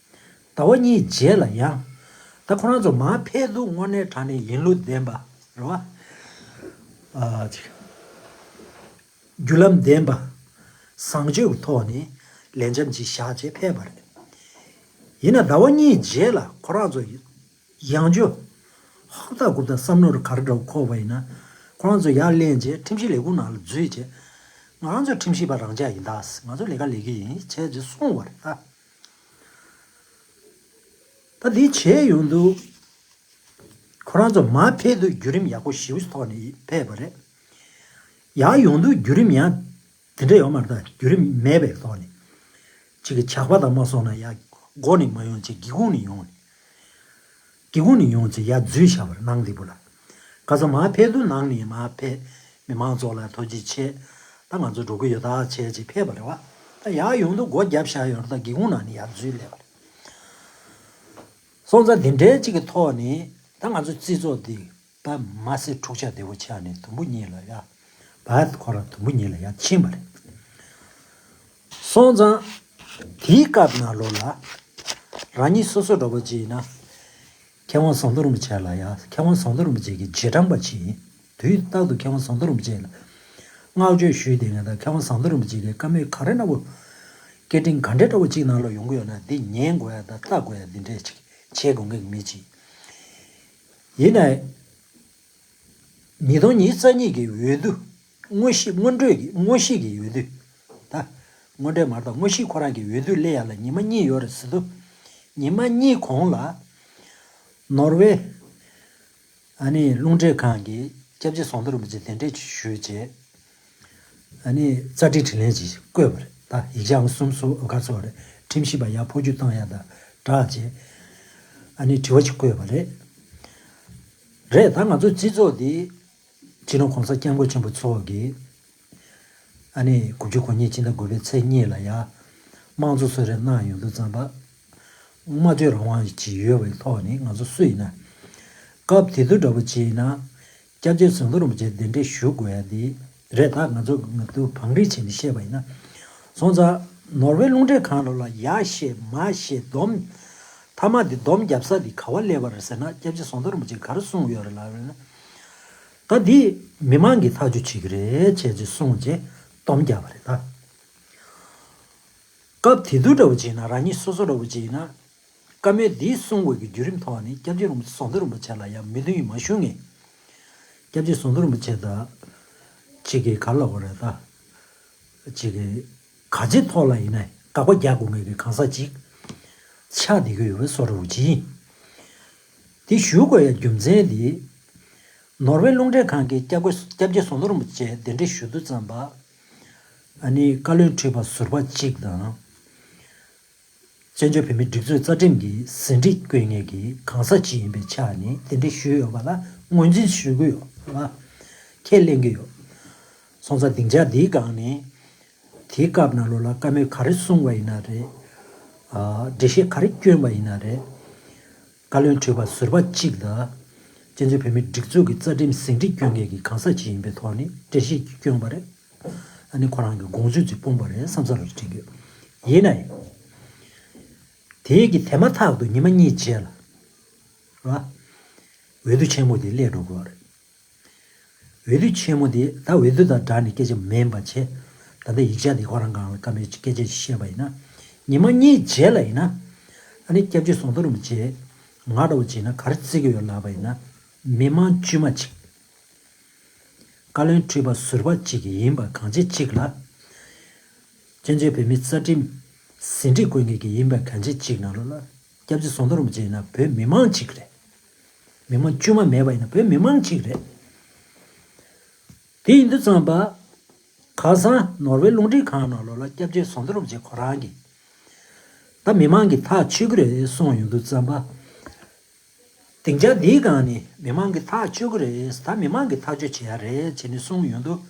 ཟླ་བ་གཉིས་རྗེས་ལ་ཡང་། ད་ཁོ་རང་ཚོ་མར་ཕེབས་དུས་དངོས་གནས་དྲང་གནས་ཡིན་ལུགས་ལྡན་པ་རེད་བ། ཨ་ཅིག་རྒྱུ་ལམ་ལྡན་པ། བཟང་སྤྱོད་ཀྱི་ཐོག་ནས་ལས་འཆམ་ཅིག་བཞག་བྱས་ཕེབས་པ་རེད། ཡིན་ན་ཟླ་བ་གཉིས་རྗེས་ལ་ཁོ་རང་ཚོ་ཡང་བསྐྱར་ཧོབ་ཏ་གུབ་ཏ་བསམ་བློ་རུ་ག་རེ་འདྲ་བོ་འཁོར་བ་ཡིན་ན། ཁོ་རང་ཚོ་ཡར་ལེན་བྱས་ཁྲིམས་ཞིབ་ལས་ཁུངས་ནང་ལ་འཛུལ་བྱས། ང་རང་ཚོ་ཁྲིམས་ཞིབ་པ་རང་འཇགས་ཡིན་ད། ང་ཚོ་ལས་ཀ་ལས་ཀྱི་ཡིན་བྱས་ཅེས་གསུངས་པ་རེད་ད། ད་འདི་བྱས་ཡོང་དུས། ཁོ་རང་ཚོ་མར་ཕེབས་དུས་བརྒྱུད་རིམ་ཡག་པོ་ཞེ་པོ་ཐོག་ནས་ཕེབས་པ་རེད། ཡར་ཡོང་དུས་བརྒྱུད་རིམ་ཡང་དེ་འདྲ་ཡོད་མ་རེད་ད། བརྒྱུད་རིམ་མེད་པའི་ཐོག་ནས། གཅིག་གི་ཇག་པ་དང་མ་སོང་ན་ཡར་སྒོ་ནས་མ་ཡོང་ཅིག་སྒེའུ་ཁུང་ནས་ཡོང་ནས། སྒེའུ་ཁུང་ནས་ཡོང་ཅིག་ཡར་འཛུལ་བཞག་པ་རེད་ནང་སྡེ་བུ་ལ། ག་ཚོད་མར་ཕེབས་དུས་ནང་ནས་མར་ཕེབས། མི་མང་ཚོ་ལ་ཐུགས་རྗེ་ཆེ། ད་ང་ཚོ་འགྲོ་གི་ཡོད་ད་བྱས་ཅིག་ཕེབས་པ་རེད་བ། ད་ཡར་ཡོང་དུས་སྒོ་བརྒྱབ་བཞག་ཡོད་རེད་ད། སྒེའུ་ཁུང་ནང་ནས་ཡར་འཛུལ་སླེབས་པ་རེད། སོང་ཙང་འདི་འདྲའི་གཅིག་གི་ཐོག་ནས་ད་ང་ཚོ་སྤྱི་ཚོགས་འདི་ད་མ་སེ་འཁྲུག་ཆ་བདེ་བོ་ཆགས་ནས་དུམ་བུ་གཉིས་ལ་ཡ། བད་ཁོ་རང་དུམ་བུ་གཉིས་ལ་ཡ་ཕྱིན་པ་རེད། སོང་ཙང་དེའི་སྐབས་ནང་ལོགས་ལ་རང་ཉིད་སོ་སོ་འདྲ་པོ་ཅིག་ཡིན་ན་མཁས་དབང་ཟམ་གདོང་རིན་པོ་ཆེ་ལ་ཡ། མཁས་དབང་ཟམ་གདོང་རིན་པོ་ཆེ་གི་རྗེས་འབྲང་པ་ཅིག་ཡིན། དུས་རྟག་ཏུ་མཁས་དབང་ཟམ་གདོང་རིན་པོ་ཆེ་ལ་བསྔགས་བརྗོད་ཞུས་བསྡད་མཁན་དང་། མཁས་དབང་ཟམ་གདོང་རིན་པོ་ཆེ་གིས་བཀའ་མོལ་ག་རེ་གནང་བ། སྐད་འཕྲིན་ག་འདྲ་འདྲ་པོ་གཅིག་ནང་ལ་ཡོང་གི་ཡོད་ན་འདི་ཉན་དགོས་ཡ་དང་ལྟ་དགོས་ཡ་འདི་འདྲས་ཅིག་བྱེད་དགོས་མཁན་གྱི་མི་ཅིག་ཡིན་ནའི། ཉིས་སྟོང་ཉི་ཤུ་རྩ་གཉིས་ཀྱི་འོས་བསྡུ། དངོས་གཞི་སྔོན་འགྲོའི་གི་དངོས་གཞི་གི་འོས་བསྡུ། ད་སྔོན་འགྲོའི་མ་རེད་ད། དངོས་གཞི་ཁོ་རང་གི་འོས་བསྡུ་སླེབས་ཡ་ལ་ཉི་མ་གཉིས་ཡོད་རེད་ཟེར་དུས། ཉི་མ་གཉིས་གོང་ལ་ནོར་ཝེ་ཨ་ནི་རླུང་འཕྲིན་ཁང་གི་སྐྱབས་རྗེ་ཟམ་གདོང་རིན་པོ་ཆེ་གདན་འདྲེན་ཞུས་བྱས། ཨ་ནི་རྩ་ཁྲིམས་དྲིས་ལན་ཅིག་བཀོད་པ་རེད་ད། ཡིག་ཆ་ཨང་གསུམ་སོ་ག་ཚོ་རེད། ཁྲིམས་ཞིབ་པ་ཡར་འཕོ་འགྱུར་བཏང་ཡ་དང་སྦྲགས་བྱས། ཨ་ནི་དྲི་བ་ཅིག་བཀོད་པ་རེད། རེད་ད། ང་ཚོ་སྤྱི་ཚོགས་འདི་སྤྱི་ནོར་༸གོང་ས་༸སྐྱབས་མགོན་ཆེན་པོ་མཆོག་གིས་ཨ་ནི་དགུ་བཅུ་གོ་གཉིས་སྤྱི་ཟླ་དགུ་པའི་ཚེས་གཉིས་ལ་ཡ་དམངས་གཙོ་གསོལ་རས་གནང་ཡོང་དུས་ཙམ་པ། སྨྲ་བརྗོད་རང་དབང་ཅིག་ཡོད་པའི་ཐོག་ནས་ང་ཚོ་སུ་ཡིན་ན། སྐབས་དེ་དུས་འདྲ་པོ་ཅིག་ཡིན་ན། སྐྱབས་རྗེ་ཟམ་གདོང་རིན་པོ་ཆེ་གདན་འདྲེན་ཞུ་དགོས་ཡ་འདི་རེད་ད། ང་ཚོ་ང་ཚོ་བང་སྒྲིག་བྱས་ནས་བཤད་པ་ཡིན་ན། སོང་ཙང་ནོར་ཝེ་རླུང་འཕྲིན་ཁང་ལོ་ལ་ཡར་བཤད་མར་བཤད་སྡོམ། མཐའ་མ་འདི་སྡོམ་རྒྱབ་ས་འདི་ག་བ་སླེབས་པ་རེད་ཟེར་ན། སྐྱབས་རྗེ་ཟམ་གདོང་རིན་པོ་ཆེས་ག་རེ་གསུངས་ཡོད་རེད་ལབ་རེད་ན། ད་འདི་མི་མང་གིས་ཐག་གཅོད་བྱེད་ཀྱི་རེད་བྱས་ཅེས་གསུངས་རྗེས་སྡོམ་རྒྱབ་པ་རེད་ད། སྐབས་དེ་དུས་འདྲ་བོ་བྱས་ན། རང་ཉིད་སོ་སོ་འདྲ་བོ་བྱས་ན། བཀའ་མོལ་འདི་གསུང་བའི་གི་བརྒྱུད་རིམ་ཐོག་ནས་སྐྱབས་རྗེ་རིན་པོ་ཆེ་ཟམ་གདོང་རིན་པོ་ཆེ་ལ་ཡང་མོས་མཐུན་མ་ཞུ་མཁན། སྐྱབས་རྗེ་ཟམ་གདོང་རིན་པོ་ཆེ་དང་གཅིག་གི་ག་ལབ་དགོས་རེད་ད། གཅིག་གི་ག་ཅིའི་ཐོག་ལ་ཡིན་ནའི་དགག་པ་རྒྱག་དགོས་མཁན་གྱི་གང་ཟག་ཅིག་ཆགས་བསྡད་ཀྱི་ཡོད་པའི་བཟོ་འདྲ་བོ་ཅིག་ཡིན། དེ་ཞུ་དགོས་ཡ་རྒྱུ་མཚན་དེ། ནོར་ཝེ་རླུང་འཕྲིན་ཁང་གིས་སྐྱབས་མགོན་སྐྱབས་རྗེ་ཟམ་གདོང་རིན་པོ་ཆེ་གདན་འདྲེན་ཞུ་དུས་ཙམ་པ། ཨ་ནི་བཀའ་བློན་ཁྲི་པ་ཟུར་པ་གཅིག་དང་། བཙན་བྱོལ་བོད་མིའི་སྒྲིག་འཛུགས་རྩ་ཁྲིམས་ཀྱི་ཟིན་བྲིས་བཀོད་མཁན་གྱི་གང་ཟག་ཅིག་ཡིན་པའི་ཆ་ནས་གདན་འདྲེན་ཞུས་ཡོད་པ་ལ་ངོས་འཛིན་ཞུ་གི་ཡོད་པ། ཁས་ལེན་གྱི་ཡོད། སོང་ཙང་སྡིངས་ཆ་འདིའི་སྒང་ནས་དེའི་སྐབས་ནང་ལོགས་ལ་བཀའ་མོལ་ག་རེ་གསུངས་པ་ཡིན་ན་རེད། ཨ། འགྲེལ་བཤད་ག་རེ་བསྐྱོན་པ་ཡིན་ན་རེད། བཀའ་བློན་ཁྲི་པ་ཟུར་པ་གཅིག་དང་། བཙན་བྱོལ་བོད་མིའི་སྒྲིག་འཛུགས་ཀྱི་རྩ་ཁྲིམས་ཟིན་བྲིས་བསྐྱོན་མཁན་གྱི་གང་ཟག་ཅིག་ཡིན་པའི་ཐོག་ནས་འགྲེལ་བཤད་ཅིག་བསྐྱོན་པ་རེད། ཨ་ནི་ཁོ་རང་གི་དགོངས་ཚུལ་ཅིག་སྤུངས་པ་རེད་བསམ་ས་རེད་དྲན་གྱི་ཡོད། ཡིན་ནའི། དེའི་གི་དེ་མ་ཐག་ཏུ་ཉི་མ་གཉིས་རྗེས་ལ། ར། འོས་བསྡུ་ཆེན་མོ་དེ་སླེབས་འགྲོ་གི་ཡོད་རེད། འོས་བསྡུ་ཆེན་མོ་དེ་ད་འོས་བསྡུ་དང་སྦྲགས་ནས་སྐད་ཆ་མིན་པ་བྱས། ད་ལྟ་ཡིག་ཆ་དེ་ཁོ་རང་སྒང་ལ་བཀའ་མོལ་སྐད་ཆ་ཞིག་བཤད་པ་ཡིན་ན། ཉི་མ་གཉིས་རྗེས་ལ་ཡིན་ན། ཨ་ནི་སྐྱབས་རྗེ་ཟམ་གདོང་རིན་པོ་ཆེ་ང་འདྲ་བོ་བྱས་ན་ག་རེ་བརྩི་གི་ཡོད་ལབ་པ་ཡིན་ན། མི་མང་དཀྱུས་མ་ཅིག་བཀའ་བློན་ཁྲི་པ་ཟུར་པ་གཅིག་གིས་ཡིན་པ་གང་ཅི་གཅིག་ལ། བཙན་བྱོལ་བོད་མིའི་རྩ་ཁྲིམས་ཟིན་བྲིས་བཀོད་མཁན་གྱིས་ཡིན་པ་གང་ཅི་གཅིག་ནང་ལོགས་ལ། སྐྱབས་རྗེ་ཟམ་གདོང་རིན་པོ་ཆེ་ཡིན་ན་བོད་མི་མང་གཅིག་རེད། མི་མང་དཀྱུས་མ་མེད་པ་ཡིན་ན་བོད་མི་མང་གཅིག་རེད། དེ་ཡིན་དུས་ཙམ་པ། ཁ་སང་ནོར་ཝེ་རླུང་འཕྲིན་ཁང་ནང་ལོགས་ལ་སྐྱབས་རྗེ་ཟམ་གདོང་རིན་པོ་ཆེ་ཁོ་རང་གིས། ད་མི་མང་གིས་ཐག་ཆོད་ཀྱི་རེད་གསུངས་ཡོང་དུས་ཙམ་པ། སྡིངས་ཆ་འདིའི་སྒང་ནས་མི་མང་གིས་ཐག་ཆོད་ཀྱི་རེད། ད་མི་མང་གིས་ཐག་གཅོད་བྱེད་ཡ་རེད་ཅེས་ནས་གསུངས་ཡོང་དུས།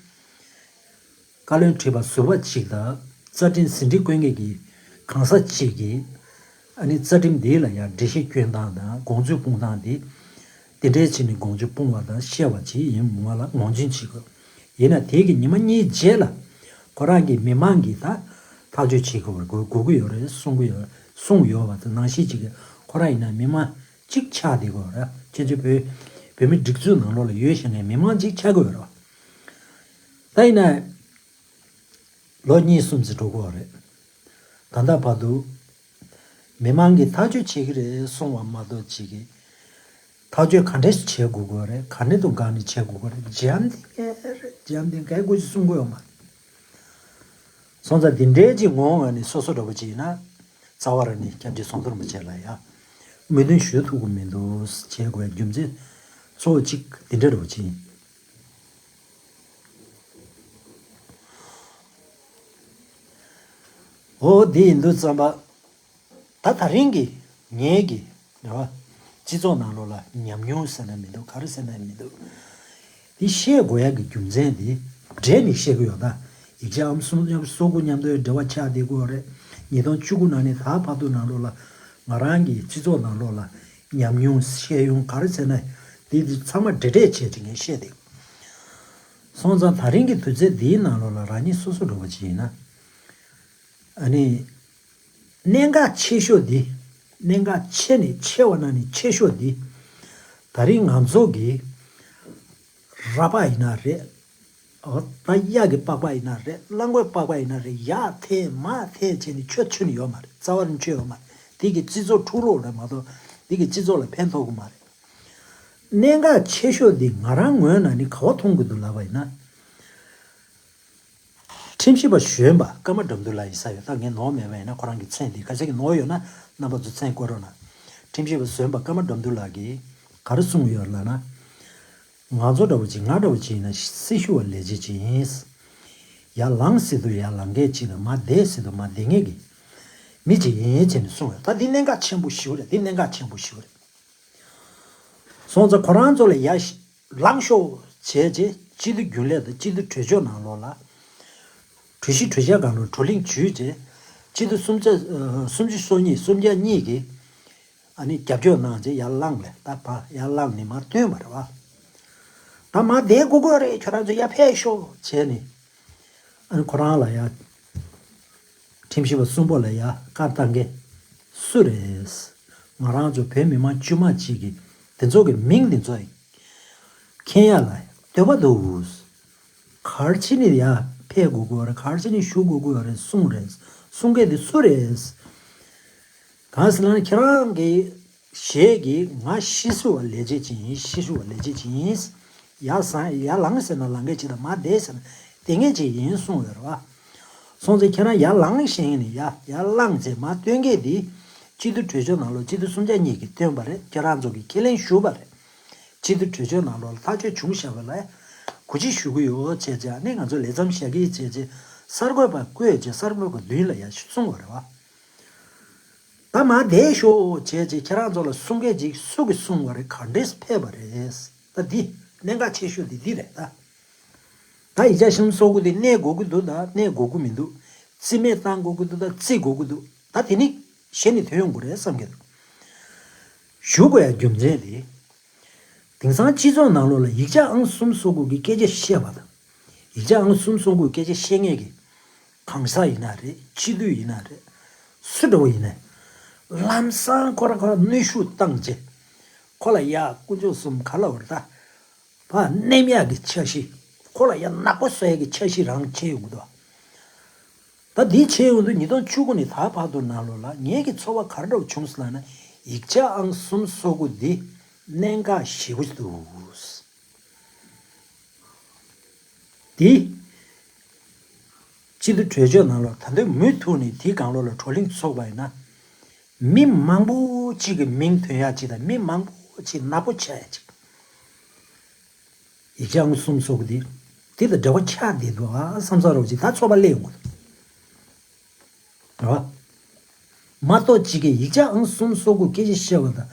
བཀའ་བློན་ཁྲི་པ་ཟུར་པ་གཅིག་དང་རྩ་ཁྲིམས་ཟིན་བྲིས་བཀོད་མཁན་གྱི་གང་ཟག་གཅིག་གིས། ཨ་ནི་རྩ་ཁྲིམས་འདི་ལ་ཡང་འགྲེལ་བཤད་སྐྱོན་སྟངས་དང་དགོངས་ཚུལ་སྤུངས་སྟངས་འདི། དེ་འདྲའི་ཕྱིར་ནི་དགོངས་ཚུལ་སྤུངས་པ་དང་བཤད་པ་ཅིག་ཡིན་མུ་མ་ལ་ངོས་འཛིན་བྱེད་དགོས། ཡིན་ན་དེ་གི་ཉི་མ་གཉིས་རྗེས་ལ་ཁོ་རང་གིས་མི་མང་གིས་ད་ཐག་གཅོད་བྱེད་དགོས་པར་དགོས་དགོས་ཀྱི་ཡོད་རེད་གསུང་གི་ཡོད་གསུངས་ཡོད་པ་དང་ནང་བཞིན་ཅིག་གིས་ཁོ་རང་ཡིན་ན་མི་མང་གཅིག་ཆགས་བསྡད་དགོས་རེད། ཁྱེད་ཚོ་བོད་བོད་མི་སྒྲིག་འཛུགས་ནང་ལོགས་ལ་ཡོད་བཞིན་ནས་མི་མང་གཅིག་ཆགས་དགོས་རེད། ད་ཡིན་ན། ལོ་གཉིས་གསུམ་ཙམ་འགྲོ་གི་ཡོད་རེད། ད་ལྟ་བར་དུ། མི་མང་གིས་ཐག་གཅོད་བྱེད་ཀྱི་རེད་གསུང་བ་མ་གཏོགས་ཅིག་གིས། ཐག་གཅོད་ག་འདྲས་བྱེད་དགོས་ཀྱི་ཡོད་རེད། ག་འདྲས་དང་ག་ནས་བྱེད་དགོས་ཀྱི་རེད། འཇམ་ཐིང་ངེ་རེད། འཇམ་ཐིང་ངེ་སྐད་ཆ་གསུང་གི་ཡོད་མ་རེད། སོང་ཙང་འདི་འདྲའི་ཅིག་ངོ་མ་ནས་སོ་སོ་འདྲ་པོ་ཅིག་ཡིན་ན། རྩ་བ་རང་ནས་སྐྱབས་རྗེ་ཟམ་གདོང་རིན་པོ་ཆེ་ལ་ཡ། མོས་མཐུན་ཞུ་ཐུབ་ཀྱི་མི་འདུག་བྱེད་དགོས་རྒྱུ་མཚན་གཙོ་བོ་གཅིག་འདི་འདྲ་འདྲ་པོ་ཅིག་ཡིན། འོ་འདི་ཡིན་དུས་ཙམ་པ། ད་ད་རིང་གི་ངེད་ཀྱི་རེད་བ། སྤྱི་ཚོགས་ནང་ལོགས་ལ་ཉམས་མྱོང་ཟེར་ན་མི་འདུག་ག་རེ་ཟེར་ན་མི་འདུག་འདི་བཤད་དགོས་ཡ་གི་རྒྱུ་མཚན་འདི་འགྲེལ་ནས་བཤད་གི་ཡོད་ད། ཡིག་ཆ་ཨང་གསུམ་མཉམ་སོ་དགུ་མཉམ་དུ་འབྲེལ་བ་ཆགས་བསྡད་ཀྱི་ཡོད་རེད། ཉིས་སྟོང་བཅུ་དགུ་ནང་ནས་ད་བར་དུ་ནང་ལོགས་ལ་ང་རང་གི་སྤྱི་ཚོགས་ནང་ལོགས་ལ་ཉམས་མྱོང་ཤེས་ཡོན་ག་རེ་ཟེར་ན་འདི་འདི་ཚང་མ་འགྲེལ་འགྲེལ་བྱས་ཏེ་ངས་བཤད་བསྡད། སོང་ཙང་ད་རིང་གི་དུས་ཚོད་འདིའི་ནང་ལོགས་ལ་རང་ཉིད་སོ་སོ་འདྲ་པོ་ཅིག་ཡིན་ན། ཨ་ནི། གནད་འགག་ཆེ་ཤོས་འདི། གནད་འགག་ཆེ་ནས་ཆེ་བ་ནང་ནས་ཆེ་ཤོས་འདི། ད་རིང་ང་ཚོ་གི་ར་པ་ཡིན་ན་རེད། འོ་ད་གཡག་གི་པགས་པ་ཡིན་ན་རེད། གླང་པོའི་པགས་པ་ཡིན་ན་རེད། ཡར་འཐེན་མར་འཐེན་བྱས་ནས་ཆོས་ཆོད་ནི་ཡོད་མ་རེད། རྩ་བ་ནས་ཆོད་ཡོད་མ་རེད། དེ་གི་སྤྱི་ཚོགས་འཁྲུག་རོགས་རེད་མ་གཏོགས་དེ་གི་སྤྱི་ཚོགས་ལ་ཕན་ཐོགས་གི་མ་རེད། གནད་འགག་ཆེ་ཤོས་འདི་ང་རང་ངོས་ནས་ནི་ག་བ་མཐོང་གི་འདུག་ལབ་པ་ཡིན་ན། ཁྲིམས་ཞིབ་པ་གཞོན་པ་ཀརྨ་དགྲ་འདུལ་ལགས་ཡིན་ས་ཡོད། ད་ངས་ནོར་མེད་པ་ཡིན་ན་ཁོ་རང་གི་མཚན་འདི་ག་ཚད་ཀྱི་ནོར་ཡོད་ན་རྣམ་པ་ཚོ་མཚན་བཀོད་རོགས་གནང་། ཁྲིམས་ཞིབ་པ་གཞོན་པ་ཀརྨ་དགྲ་འདུལ་ལགས་ཀྱིས་ག་རེ་གསུངས་ཡོད་ལབ་ན། ང་ཚོ་འདྲ་བོ་ཅིག་ང་འདྲ་བོ་ཅིག་ཡིན་ན་སྲི་ཞུ་བ་ལས་བྱེད་ཅིག་ཡིན། ཡར་ལངས་སྲིད་དུ་ཡར་ལངས་མཁན་ཅིག་དང་མར་བསྡད་སྲིད་དུ་མར་བསྡད་མཁན་གྱི་མི་ཅིག་ཡིན་ཅེས་ནས་གསུངས་ཡོད། ད་འདི་གནད་འགག་ཆེན་པོ་ཞིག་རེད། འདི་གནད་འགག་ཆེན་པོ་ཞིག་རེད། སོང་ཙང་ཁོ་རང་ཚོ་ལ་ཡར་ལངས་ཤོག་བྱས་རྗེས་སྤྱི་འཐུས་རྒྱུན་ལས་དང་སྤྱི་འཐུས་གྲོས་ཆོད་ནང་ལོགས་ལ། གྲོས་གཞི་གྲོས་འཆར་སྒང་ལ་བགྲོ་གླེང་བྱས་རྗེས་སྤྱི་འཐུས་སུམ་ཆ་སུམ་ཅུ་སོ་གཉིས་སུམ་ཆ་གཉིས་ཀྱིས་ཨ་ནི་རྒྱབ་སྐྱོར་གནང་རྗེས་ཡར་ལངས་ལས་ད་ཕར་ཡར་ལངས་ནས་མར་བཏོན་པ་རེད་བ། ད་མར་བསྡད་དགོས་ཀྱི་རེད། ཁྱོད་རང་ཚོ་ཡར་ཕེབས་ཤོག་བྱས་ནས། ཨ་ནི་ཁོ་རང་ལ་ཡ། ཁྲིམས་ཞིབ་པ་གསུམ་པོ་ལ་ཡ་བཀའ་བཏང་མཁན་སུ་རེད། ང་རང་ཚོ་བོད་མི་མང་དཀྱུས་མ་གཅིག་གིས་དེ་ཚོ་གི་མིང་དེ་ཚོ་མཁྱེན་ཡ་ལ་འདོད་པ་འདུག་ག་རེ་བྱས་ནས་ཡ་ཕེབས་དགོས་ཀྱི་ཡོད་རེད། ག་རེ་བྱས་ནས་བཞུགས་དགོས་ཀྱི་ཡོད་རེད་གསུངས་རེད། གསུང་མཁན་དེ་སུ་རེད། གང་ཟེར་ན་ཁྱེད་རང་གི་ཞེས་ཀྱིས་ང་སྲི་ཞུ་བ་ལས་བྱེད་ཅིག་ཡིན། སྲི་ཞུ་བ་ལས་བྱེད་ཅིག་ཡིན། ཡར་སང་ཡར་ལངས་ཟེར་ན་ལངས་མཁན་ཅིག་དང་མར་བསྡད་ཟེར་ན་བསྡད་མཁན་ཅིག་ཡིན་གསུངས་ཡོད་རེད་བ། སོང་ཙང་ཁྱེད་རང་ཡར་ལངས་ཤེས་ནས་ཡར་ཡར་ལངས་ཚེ་མར་བཏོན་མཁན་འདི་སྤྱི་འཐུས་གྲོས་ཆོད་ནང་ལོགས་སྤྱི་འཐུས་སུམ་ཆ་གཉིས་ཀྱིས་བཏོན་པ་རེད། ཁྱེད་རང་ཚོ་གིས་ཁས་ལེན་ཞུས་པ་རེད། སྤྱི་འཐུས་གྲོས་ཆོད་ནང་ལོགས་ལ་ཐག་གཅོད་བྱུང་བཞག་པ་ལ་གོ་སྒྲིག་ཞུ་གི་ཡོད་བྱས་རྗེས་ནི་ང་ཚོ་ལས་མཚམས་བཞག་གི་བྱས་རྗེས་གསར་འགོད་པ་བསྐོས་རྗེས་གསར་འགོད་པ་མདུན་ལ་ཡར་གསུངས་པ་རེད་བ། ད་མར་བསྡད་ཤོག་བྱས་རྗེས་ཁྱེད་རང་ཚོ་ལ་གསུང་མཁན་ཅིག་སུ་གིས་གསུངས་པ་རེད། ག་འདྲས་ཕེབས་པ་རེད། ད་འདི་གནད་འགག་ཆེ་ཤོས་འདི་འདི་རེད་ད། ད་ཡིག་ཆ་གཞུང་སོ་དགུ་དེ་གནས་དགོས་ཀྱི་འདུག་ད་གནས་དགོས་ཀྱི་མི་འདུག་རྩིས་མེད་བཏང་དགོས་ཀྱི་འདུག་ད་རྩིས་དགོས་ཀྱི་འདུག་ད་དེ་ནི་གཞི་ནས་ཐོན་ཡོང་གི་རེད་བསམ་གྱི་འདུག་ཞུ་དགོས་ཡ་རྒྱུ་མཚན་དེ། དེང་སང་སྤྱི་ཚོགས་ནང་ལོགས་ལ་ཡིག་ཆ་ཨང་གསུམ་སོ་དགུ་གི་སྐད་ཆ་བཤད་པ་དང་། ཡིག་ཆ་ཨང་གསུམ་སོ་དགུ་གི་སྐད་ཆ་བཤད་མཁན་གྱི་གང་ཟག་ཡིན་ན་རེད། སྤྱི་འཐུས་ཡིན་ན་རེད། སུ་འདྲ་བོ་ཡིན་ན། ལམ་སང་ཁོ་རང་ཁོ་རང་གནོན་ཤུགས་བཏང་རྗེས། ཁོ་ལ་ཡ་དཀོན་མཆོག་གསུམ་ག་ལ་བར་ད། ཕར་མནན་ཡག་གི་འཆར་གཞི། ཁོ་ལ་ཡང་ནག་པོ་བཟོ་ཡག་གི་འཆར་གཞི་རང་བྱས་ཡོང་གི་འདུག་ད་འདི་བྱས་ཡོང་དུས་ཉིས་སྟོང་བཅུ་དགུ་ནས་ད་བར་དུ་ནང་ལོགས་ལ་ངེད་ཀྱི་ཚོར་བ་ག་རེ་འདྲ་བོ་བྱུང་སོང་ལབ་ན། ཡིག་ཆ་ཨང་གསུམ་སོ་དགུ་འདི་གནད་འགག་ཞེ་པོ་ཅིག་འདུག་དེ། སྤྱི་འཐུས་གྲོས་ཆོད་ནང་ལོགས་ད་དུང་མུ་མཐུད་ནས་དེའི་སྒང་ལོགས་ལ་བགྲོ་གླེང་ཚོགས་པ་ཡིན་ན། མི་མང་པོ་གཅིག་གི་མིང་ཐོན་ཡག་ཅིག་དང་མི་མང་པོ་གཅིག་ནག་པོ་ཆགས་ཡག་ཅིག་ཡིག་ཆ་ཨང་གསུམ་སོགས་དེ་དེ་དང་འབྲེལ་བ་ཆགས་བསྡད་འདུག་ཨ་བསམ་ས་རོགས་ཅིག་ད་ཚོགས་པ་སླེབས་ཡོང་གི་འདུག་རེད་བ། མ་གཏོགས་གཅིག་གིས་ཡིག་ཆ་ཨང་གསུམ་སོགས་གི་སྐད་ཆ་བཤད་པ་དང་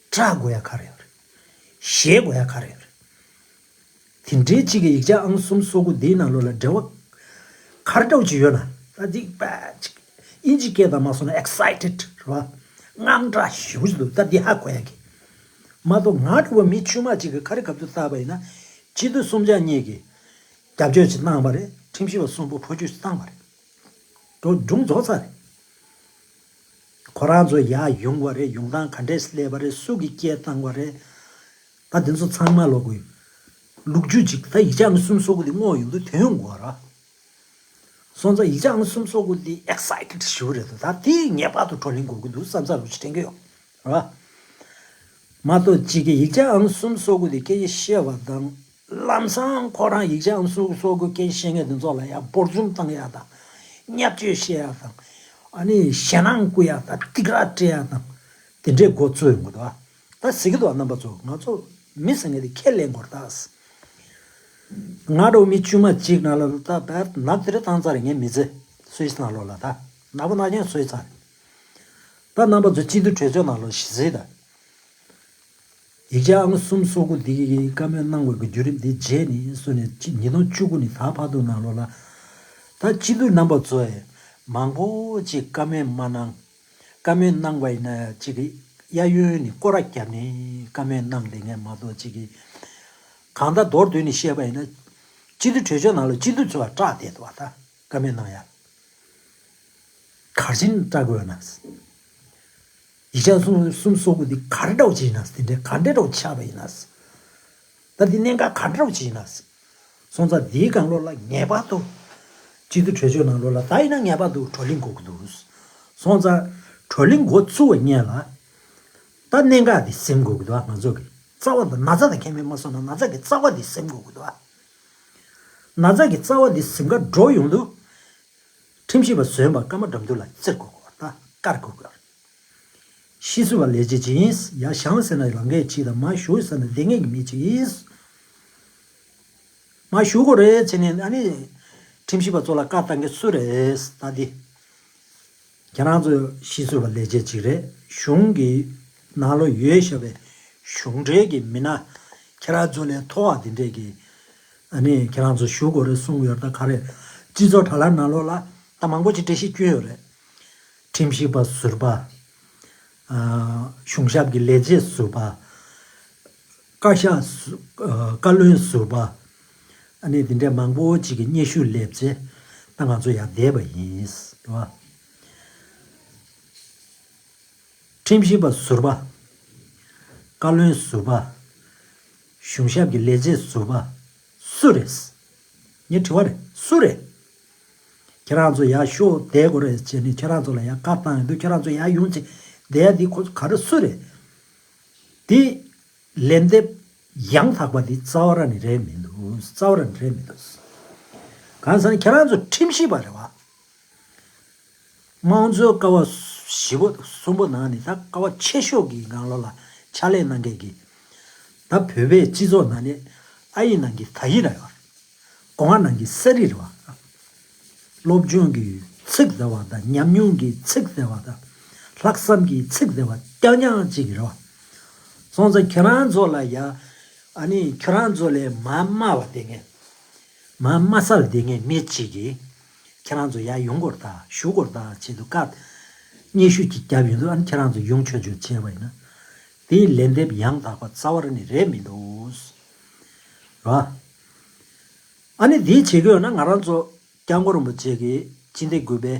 སྐྲག་དགོས་ཡག་ག་རེ་ཡོད་རེད། ཞེད་དགོས་ཡག་ག་རེ་ཡོད་རེད། དེ་འདྲའི་གཅིག་གིས་ཡིག་ཆ་ཨང་གསུམ་སོགས་གི་དེའི་ནང་ལོགས་ལ་འབྲེལ་བ་ག་རེ་འདྲ་བོ་ཅིག་ཡོད་ན་ད་འདི་པ་ཅིག་ཨིན་ཇི་སྐད་དང་མ་སོང་ན་excited་རེད་བ། དངངས་སྐྲག་ཞེ་པོ་ཅིག་འདུག་ད་འདི་ཧ་གོ་ཡག་གི། མ་གཏོགས་ང་འདྲ་བོ་མི་ཆུང་མ་ཅིག་གིས་ག་རེ་ག་ཚོད་བལྟས་པ་ཡིན་ན་སྤྱི་འཐུས་གསུམ་ཆ་གཉིས་ཀྱིས་སྐྱབས་བཅོལ་ཅིག་བཏང་བ་རེད། ཁྲིམས་ཞིབ་པ་གསུམ་པོ་འཕོ་འགྱུར་ཅིག་བཏང་བ་རེད། འགྲོ་སྒྲུང་རྫོགས་ཚར་རེད། ཁོ་རང་ཚོ་ཡར་ཡོང་བ་རེད། ཡོང་སྟངས་ག་འདྲས་སླེབས་པ་རེད། སུ་གིས་སྐད་བཏང་བ་རེད། ད་དེ་ཚོ་ཚང་མ་ལོག་གི་ལོ་རྒྱུས་ཅིག་ད་ཡིག་ཆ་ཨང་གསུམ་སོགས་ཀྱི་དེ་བསྔོགས་ཡོང་དུས་དོན་ཡོང་གི་རེད། སོང་ཙང་ཡིག་ཆ་ཨང་གསུམ་སོགས་ཀྱི་དེ་excited་ཞེ་པོ་རེད་འདུག་ད་དེ་ངེས་པར་དུ་བགྲོ་གླེང་དགོས་ཀྱི་འདུག་བསམ་ས་རུ་ཅིག་དྲན་གྱི་ཡོད་རེད། མ་གཏོགས་གཅིག་གིས་ཡིག་ཆ་ཨང་གསུམ་སོགས་ཀྱི་དེ་སྐད་ཆ་བཤད་པ་དང་། ལམ་སང་ཁོ་རང་ཡིག་ཆ་ཨང་གསུམ་སོགས་ཀྱི་སྐད་ཆ་བཤད་མཁན་དེ་ཚོ་ལ་ཡང་འབོར་འཛུམ་བཏང་ཡག་དང་། བརྙས་བཅོས་བཤད་ཡག་དང་། ཨ་ནི་ཞེད་སྣང་བསྐུལ་ཡག་དང་སྡིགས་ར་སྤྲད་ཡག་དང་། དེ་འདྲའི་འགོ་བཙུགས་ཡོང་གི་འདུག་ད་ཟེར་གྱི་འདུག་རྣམ་པ་ཚོ། ང་ཚོ་མི་ཟེར་མཁན་དེ་ཁས་ལེན་དགོས་རེད་ད། ང་འདྲ་བོ་མི་དཀྱུས་མ་གཅིག་ནང་ལ་ད་བར་ནག་དེ་རེ་བཏང་ཚར་རེད། ངའི་མི་ཚེ་སུད་སི་ནང་ལོགས་ལ་ད་ནག་པོ་ནག་རྐྱང་བཟོས་ཚར་རེད། ད་རྣམ་པ་ཚོ་སྤྱི་འཐུས་གྲོས་ཚོགས་ནང་ལོགས་ཞི་བསིལ་ད། ཡིག་ཆ་ཨང་གསུམ་སོགས་འདི་གི་བཀའ་མོལ་གནང་བའི་བརྒྱུད་རིམ་འདི་རྗེས་ནས་བཟུང་ནས་ཉིས་སྟོང་བཅུ་དགུ་ནས་ད་བར་དུ་ནང་ལོགས་ལ། ད་སྤྱི་འཐུས་རྣམ་པ་ཚོས་མང་པོ་ཅིག་བཀའ་མོལ་མ་གནང་། བཀའ་མོལ་གནང་བ་ཡིན་ན་ཅིག་གི་གཡས་གཡོན་ནས་སྐོར་ར་བརྒྱབ་ནས་བཀའ་མོལ་གནང་བསྡད་མཁན་མ་གཏོགས་ཅིག་གི་གང་ལྟར་མདོར་བསྡུས་ནས་བཤད་པ་ཡིན་ན། སྤྱི་འཐུས་གྲོས་ཆོད་ནང་ལ་སྤྱི་འཐུས་ཚོ་ལ་སྐྲག་བསྡད་འདུག་བ། ད་བཀའ་མོལ་གནང་ཡ། ག་རེ་བྱས་ནས་སྐྲག་དགོས་ན། ཡིག་ཆ་གསུམ་གསུམ་སོགས་ཀྱི་འདི་ག་རེ་འདྲ་བོ་ཅིག་ཡིན་ན། དེ་འདྲའི་ག་འདྲ་འདྲ་བོ་ཆགས་པ་ཡིན་ན། ད་འདི་གནད་འགག་ག་འདྲ་འདྲ་བོ་ཅིག་ཡིན་ན། སོང་ཙང་འདིའི་སྒང་ལོགས་ལ་ངེས་པར་དུ་སྤྱི་འཐུས་གྲོས་ཆོད་ནང་ལོགས་ལ་ད་ཡིན་ན་ངེས་པར་དུ་བགྲོ་གླེང་དགོས་ཀྱི་འདུག་སོང་ཙང་བགྲོ་གླེང་འགོ་ཚུགས་པའི་སྔོན་ལ་ད་གནད་འགག་འདི་ཟིན་དགོས་ཀྱི་འདུག་ང་ཚོ་གི་རྩ་བ་དང་ན་ཚ་དང་ཁྱད་མེད་མ་སོང་ན་ན་ཚ་གི་རྩ་བ་འདི་ཟིན་དགོས་ཀྱི་འདུག་ན་ཚ་གི་རྩ་བ་འདི་ཟིན་ག་འགྲོ་ཡོང་དུས། ཁྲིམས་ཞིབ་པ་ཟོན་པ་ཀརྨ་དགྲ་འདུལ་ལ་བཙིར་དགོས་ཀྱི་ད་བཀར་དགོས་ཀྱི། ཤེས་སུ་བ་ལས་བྱེད་ཅིག་ཡིན། ཡར་བཞེངས་ཟེར་ན་ལངས་མཁན་ཅིག་དང་མར་བཞུགས་ཟེར་ན་བསྡད་མཁན་གྱི་མི་ཅིག་ཡིན། མར་བཞུགས་དགོས་རེད་ཟེར་ནས་ཨ་ནི་ཁྲིམས་ཞིབ་པ་ཚོ་ལ་བཀའ་བཏང་མཁན་སུ་རེད་ད་འདི། ཁྱེད་རང་ཚོ་ཤེས་སུ་བ་ལས་བྱེད་ཅིག་རེད། གཞུང་གི་ནང་ལོགས་ཡོད་བཞག་པའི་གཞུང་འབྲེལ་གྱི་མི་སྣ་ཁྱེད་རང་ཚོ་ལས་མཐོ་བ་འདི་འདྲས་ཀྱི་ཨ་ནི་ཁྱེད་རང་ཚོ་ཞུ་དགོས་རེད་གསུངས་ཡོད་རེད། ད་ག་རེ་སྤྱི་ཚོགས་དྲ་ལམ་ནང་ལོགས་ལ་ད་མང་པོ་ཅིག་འགྲེལ་བཤད་བསྐྱོན་ཡོད་རེད། ཁྲིམས་ཞིབ་པ་ཟུར་པ། ཨ། གཞུང་ཞབས་ཀྱི་ལས་བྱེད་ཟུར་པ། བཀའ་ཤག་ཟུར། ཨ། བཀའ་བློན་ཟུར་པ། ཨ་ནི་དེ་འདྲའི་མང་པོ་ཅིག་གི་སྙན་ཞུ་སླེབས་རྗེས་ད་ང་ཚོ་ཡར་བསྡད་པ་ཡིན། རེད་བ། ཁྲིམས་ཞིབ་པ་ཟུར་པ། བཀའ་བློན་ཟུར་པ། གཞུང་ཞབས་ཀྱི་ལས་བྱེད་ཟུར་པ། སུ་རེད། ངས་དྲི་བ་རེད། སུ་རེད། ཁྱེད་རང་ཚོ་ཡར་ཤོག་བསྡད་དགོས་རེད་ཅེས་ནས་ཁྱེད་རང་ཚོ་ལ་ཡར་བཀའ་བཏང་ཡོང་དུས་ཁྱེད་རང་ཚོ་ཡར་ཡོང་ཅིག་བསྡད་ཡ་འདི་ཁོ་ཚོ་ག་རེ་སུ་རེད། དེ་ལན་འདེབས་ཡང་དག་པ་འདི་རྩ་བ་ར་ནས་རེད་མི་འདུག་རྩ་བ་ར་ནས་རེད་མི་འདུག་གང་ཟེར་ན་ཁྱེད་རང་ཚོ་ཁྲིམས་ཞིབ་པ་རེད་བ། དམངས་གཙོའི་ཀ་བ་བཞི་པོ་གསུམ་པོ་ནང་ནས་ད་ཀ་བ་ཆེ་ཤོས་ཀྱི་སྒང་ལོགས་ལ་ཕྱག་ལས་གནང་མཁན་གྱི་ད་བོད་པའི་སྤྱི་ཚོགས་ནང་ནས་ཨ་ཡིག་ནང་གི་ད་ཡིག་ར་ཡོད། སྒོ་ང་ནང་གི་ས་རིག་རེད་བ། སློབ་སྦྱོང་གི་ཚིག་ཟེར་བ་དང་ཉམས་མྱོང་གི་ཚིག་ཟེར་བ་དང་ལྷག་བསམ་གྱི་ཚིག་ཟེར་བ་རྐྱང་རྐྱང་གཅིག་གི་རེད་བ། སོང་ཙང་ཁྱེད་རང་ཚོ་ལ་ཡ་ཨ་ནི་ཁྱེད་རང་ཚོ་ལས་མ་དམའ་བ་དེ་ངས། མ་དམའ་ས་ལ་བསྡད་མཁན་མི་གཅིག་གིས་ཁྱེད་རང་ཚོ་ཡར་ཡོང་དགོས་རེད་ད། བཞུགས་དགོས་རེད་ད་ཆེད་དུ་བཀའ་སྙན་ཞུ་ཅིག་བརྒྱབ་ཡོང་དུས་ཨ་ནི་ཁྱེད་རང་ཚོ་ཡོང་ཆོག་ཆོག་བྱས་པ་ཡིན་ན། དེའི་ལན་འདེབས་ཡང་དག་པ་རྩ་བ་ར་ནས་རེད་མི་འདུག་རེད་བ། ཨ་ནི་འདི་བྱེད་ཀྱི་ཡོད་ན་ང་རང་ཚོ་སྐྱབས་མགོན་རིན་པོ་ཆེ་གིས་སྤྱི་ཟླ་དགུ་པའི་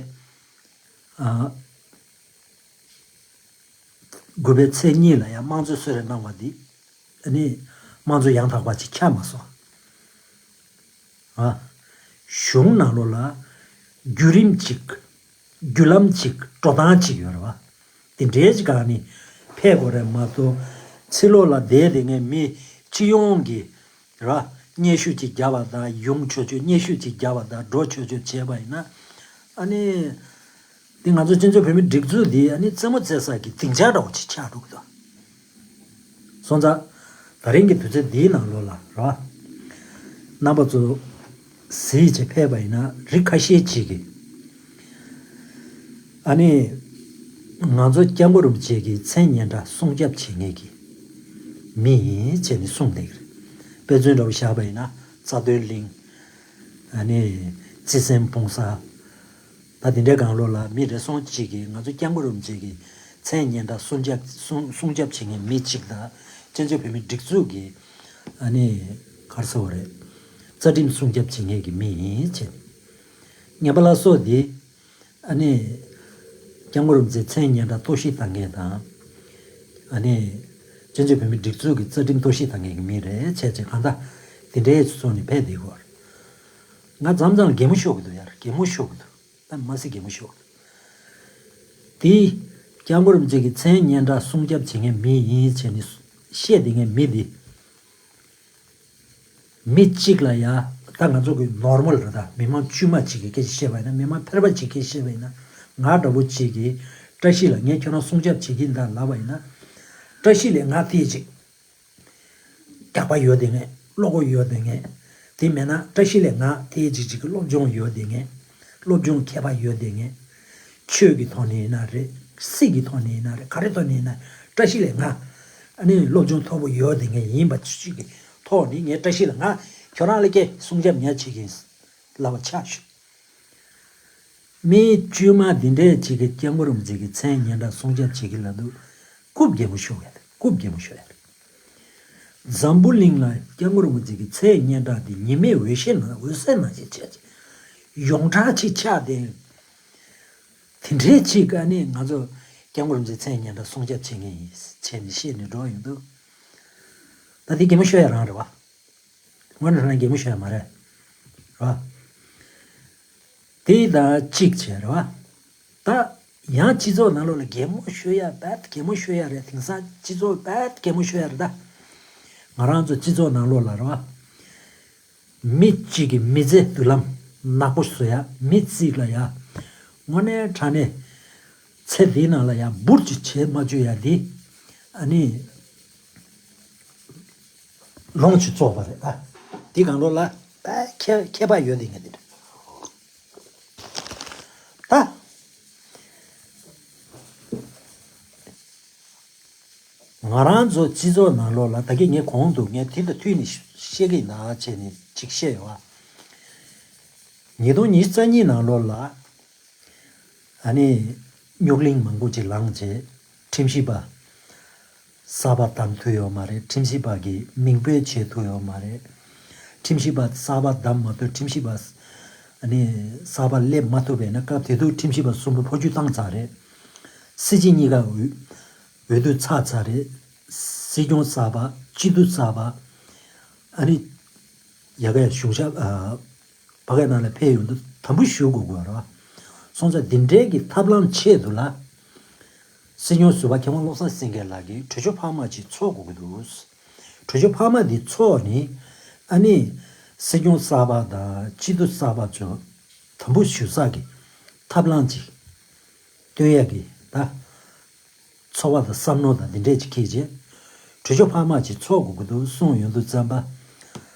ཨ། དགུ་པའི་ཚེས་གཉིས་ལ་ཡང་དམངས་གཙོའི་གསོལ་རས་གནང་བ་འདི་ཨ་ནི་དམངས་གཙོ་ཡང་དག་པ་ཅིག་ཆགས་མ་སོང་། ཨ། གཞུང་ནང་ལོགས་ལ་བརྒྱུད་རིམ་ཅིག་བརྒྱུད་ལམ་ཅིག་འགྲོ་སྟངས་ཅིག་ཡོད་རེད་བ། དེ་འདྲའི་ཅིག་ག་ནི་ཕེབས་དགོས་རེད་མ་གཏོགས་ཕྱི་ལོགས་ལ་བསྡད་དེ་ངས་མི་སྤྱི་ཡོངས་ཀྱི་ར་ སྙན་ཞུ་ཅིག་བརྒྱབ་པ་དང་ཡོང་ཆོག་ཆོག་སྙན་ཞུ་ཅིག་བརྒྱབ་པ་དང་འགྲོ་ཆོག་ཆོག་བྱས་པ་ཡིན་ན། ཨ་ནི། འདི་ང་ཚོ་སྤྱི་ཚོགས་བོད་མིའི་སྒྲིག་འཛུགས་འདི་ཨ་ནི་རྩེད་མོ་རྩེ་ས་གི་སྡིངས་ཆ་འདྲ་བོ་ཅིག་ཆགས་འགྲོ་གི་འདུག་སོང་ཙང་། ད་རིང་གི་དུས་ཚོད་འདིའི་ནང་ལོགས་ལ་ར། རྣམ་པ་ཚོ། གཟིགས་བྱས་ཕེབས་པ་ཡིན་ན་རིགས་ཁ་ཤས་ཅིག་གིས། ཨ་ནི། ང་ཚོ་སྐྱབས་མགོན་རིན་པོ་ཆེ་གི་མཚན་སྙན་གྲགས་སྲུང་སྐྱོབ་བྱེད་མཁན་གྱི་མི་ཡིན་བྱས་ནས་གསུངས་བསྡད་ཀྱི་རེད། དཔེ་མཚོན་འདྲ་བོ་བཞག་པ་ཡིན་ན་རྩ་དོན་གླིང་། ཨ་ནི། རྩེ་སེམས་སྤུངས་ས། ད་དེ་འདྲའི་སྒང་ལོགས་ལ་མི་རེ་ཟུང་གཅིག་གིས་ང་ཚོ་སྐྱབས་མགོན་རིན་པོ་ཆེ་གི་མཚན་སྙན་གྲགས་སྲུང་སྐྱོབ་སྲུང་སྲུང་སྐྱོབ་བྱེད་མཁན་མི་གཅིག་དང་སྤྱི་ཚོགས་བོད་མིའི་སྒྲིག་འཛུགས་ཀྱི་ཨ་ནི་ག་རེ་ཟེར་དགོས་རེད། རྩ་ཁྲིམས་སྲུང་སྐྱོབ་བྱེད་མཁན་གྱི་མི་ཡིན་ཅེས། ངན་པ་ལ་སོགས་དེ་ཨ་ནི་སྐྱབས་མགོན་རིན་པོ་ཆེའི་མཚན་སྙན་གྲགས་གཏོར་བཤིག་བཏང་མཁན་དང་ཨ་ནི་སྤྱི་ཚོགས་བོད་མིའི་སྒྲིག་འཛུགས་ཀྱི་རྩ་ཁྲིམས་གཏོར་བཤིག་བཏང་མཁན་གྱི་མི་རེད་བྱས་ཙང་གང་ལྟར་དེ་འདྲའི་ཚོགས་ནས་ཕེབས་བསྡད་ཡོད་རེད། ང་མཚམས་མཚམས་ལ་གད་མོ་ཤོར་གི་འདུག་ཡར་གད་མོ་ཤོར་གི་འདུག་ད་མ་སྲིད་གད་མོ་ཤོར་གི་འདུག་དེ་སྐྱབས་མགོན་རིན་པོ་ཆེ་གི་མཚན་སྙན་གྲགས་སྲུང་སྐྱོབ་བྱེད་མཁན་མི་ཡིན་བྱས་ནས་བཤད་བསྡད་མཁན་མི་འདི། མི་གཅིག་ལ་ཡ་ད་ང་ཚོ་གི་ནོར་མལ་རེད། ད་མི་མང་དཀྱུས་མ་གཅིག་གི་སྐད་ཆ་བཤད་པ་ཡིན་ན་མི་མང་ཕལ་པ་གཅིག་སྐད་ཆ་བཤད་པ་ཡིན་ན་ང་འདྲ་པོ་གཅིག་གིས་བཀྲ་ཤིས་ལ་ངས་ཁྱོད་རང་སྲུང་སྐྱོབ་བྱེད་ཀྱིན་ད་ལབ་པ་ཡིན་ན་བཀྲ་ཤིས་ལས་ང་དེ་གཅིག་རྒྱགས་པ་ཡོད་དེ་ངས་བློ་ཁོག་ཡོད་དེ་ངས་དེ་མེད་ན་བཀྲ་ཤིས་ལས་ང་དེ་གཅིག་གཅིག་གི་སློབ་སྦྱོང་ཡོད་དེ་ངས་སློབ་སྦྱོང་མཁས་པ་ཡོད་དེ་ངས་ཆོས་ཀྱི་ཐོག་ནས་ཡིན་ན་རེད། སྲིད་ཀྱི་ཐོག་ནས་ཡིན་ན་རེད། ག་རེ་ཐོག་ནས་ཡིན་ན་བཀྲ་ཤིས་ལས་ང་ཨ་ནི་སློབ་སྦྱོང་མཐོ་པོ་ཡོད་དེ་ངས་ཡིན་པ་ཅིག་གི་ཐོག་ནས་ངས་བཀྲ་ཤིས་ལ་ང་ཁྱོད་རང་ལ་སྐད་སྲུང་སྐྱོབ་ཉག་བྱེད་ཀྱི་ལབ་པ་ཆགས་ཤོག་མི་དཀྱུས་མ་འདི་འདྲས་ཅིག་གིས་སྐྱབས་མགོན་རིན་པོ་ཆེ་གི་མཚན་སྙན་གྲགས་སྲུང་སྐྱོབ་བྱེད་ཀྱི་ལབ་དུས་རྐུབ་རྒྱལ་མོ་ཤོར་ཡ་རེད། རྐུབ་རྒྱལ་མོ་ཤོར་ཡ་རེད། འཛམ་བུ་གླིང་ལ་སྐྱབས་མགོན་རིན་པོ་ཆེ་གི་མཚན་སྙན་གྲགས་འདི་ཉི་མའི་འོད་ཤེལ་ནང་འོད་ཟེར་ནང་བཞིན་བྱས་ཅིག་ཡོངས་གྲགས་ཅིག་ཆགས་ཏེ། དེ་འདྲས་ཅིག་ཨ་ནི་ང་ཚོ་སྐྱབས་མགོན་རིན་པོ་ཆེའི་མཚན་སྙན་གྲགས་སྲུང་སྐྱོབ་བྱེད་མཁན་ཡིན་བྱས་ནས་བཤད་ནས་འགྲོ་ཡོང་དུས། ད་འདི་གད་མོ་ཤོར་ཡ་རང་རེད་བ། དངོས་གནས་དྲང་གནས་གད་མོ་ཤོར་ཡ་མ་རེད། རེད་བ། དེ་དང་གཅིག་བྱས་རེད་བ། ད་ཡང་སྤྱི་ཚོགས་ནང་ལོགས་ལ་གད་མོ་ཤོར་ཡ་རྦད་གད་མོ་ཤོར་ཡ་རེད། དེང་སང་སྤྱི་ཚོགས་རྦད་གད་མོ་ཤོར་ཡ་རེད་ད། ང་རང་ཚོ་སྤྱི་ཚོགས་ནང་ལོགས་ལ་རེད་བ། མི་གཅིག་གི་མི་ཚེ་མདུན་ལམ་ནག་པོ་བཟོ་ཡ། མི་གཅིག་ལ་ཡ་དངོས་གནས་དྲང་གནས་ཚེ་འདིའི་ནང་ལ་ཡ་འབུར་གཅིག་བྱེད་མ་བཅུག་ཡ་འདི་ཨ་ནི་ལོངས་སྤྱོད་བཙོག་པ་རེད་ཨ། འདི་གང་ལོ་ལ་ཨ་ཁྱད་ཁྱད་པར་ཡོད་དེ་ངས་འདི་ད། ང་རང་ཚོ་སྤྱི་ཚོགས་ནང་ལོགས་ལ་ད་གིན་ངས་གོང་དུ་ངས་དེ་དང་མཐུད་ནས་བཤད་ཀྱི་ཡིན་ད་བྱས་ནས་ཅིག་བཤད་ཡོད་ཨ། ཉིས་སྟོང་ཉི་ཤུ་རྩ་གཉིས་ནང་ལོགས་ལ་ཨ་ནི་རྙོག་གླེང་མང་པོ་ཅིག་ལངས་རྗེས་ཁྲིམས་ཞིབ་པ་གསར་པ་བདམས་ཐུབ་ཡོད་མ་རེད། ཁྲིམས་ཞིབ་པ་གི་མིང་འབོད་བྱེད་ཐུབ་ཡོད་མ་རེད། ཁྲིམས་ཞིབ་པ་གསར་པ་བདམས་མ་ཐུབ། ཁྲིམས་ཞིབ་པ་ཨ་ནི་གསར་པ་སླེབས་མ་ཐུབ་པས་ན་སྐབས་དེ་དུས་ཁྲིམས་ཞིབ་པ་གསུམ་པོ་འཕོ་འགྱུར་བཏང་ཚར་རེད། སྲིད་སྤྱི་གཉིས་ཀ་འོས་འོས་བསྡུ་ཚར་ཚར་རེད། སྲིད་སྐྱོང་གསར་པ། སྤྱི་འཐུས་གསར་པ། ཨ་ནི། ཡ་ག་གཞུང་ཞབས་ཨ། བ་ག་ནང་ལ་ཕེབས་ཡོང་དུས་དམ་འབུལ་ཞུ་དགོས་དགོས་རེད་བ། སོང་ཙང་འདི་འདྲའི་གི་ཐབས་ལམ་ཆེད་དུ་ལ། སྲིད་སྐྱོང་ཟུར་པ་མཁས་དབང་བློ་བཟང་སེང་གེ་ལགས་ཀྱིས་གྲོས་ཆོད་འཕར་མ་ཅིག་ཚོགས་དགོས་ཀྱི་འདུག་གྲོས་ཆོད་འཕར་མ་འདི་ཚོགས་ནས་ཨ་ནི། སྲིད་སྐྱོང་གསར་པ་དང་སྤྱི་འཐུས་གསར་པ་ཚོ་དམ་འབུལ་ཞུ་ས་གི་ཐབས་ལམ་ཅིག་སྟོན་ཡ་གི་ད། ཚོར་བ་དང་བསམ་མནོ་དང་འདི་འདྲས་ཅིག་འཁྱེར་རྗེས། གྲོས་ཆོད་འཕར་མ་ཅིག་ཚོགས་དགོས་ཀྱི་འདུག་གསུངས་ཡོང་དུས་ཙམ་པ།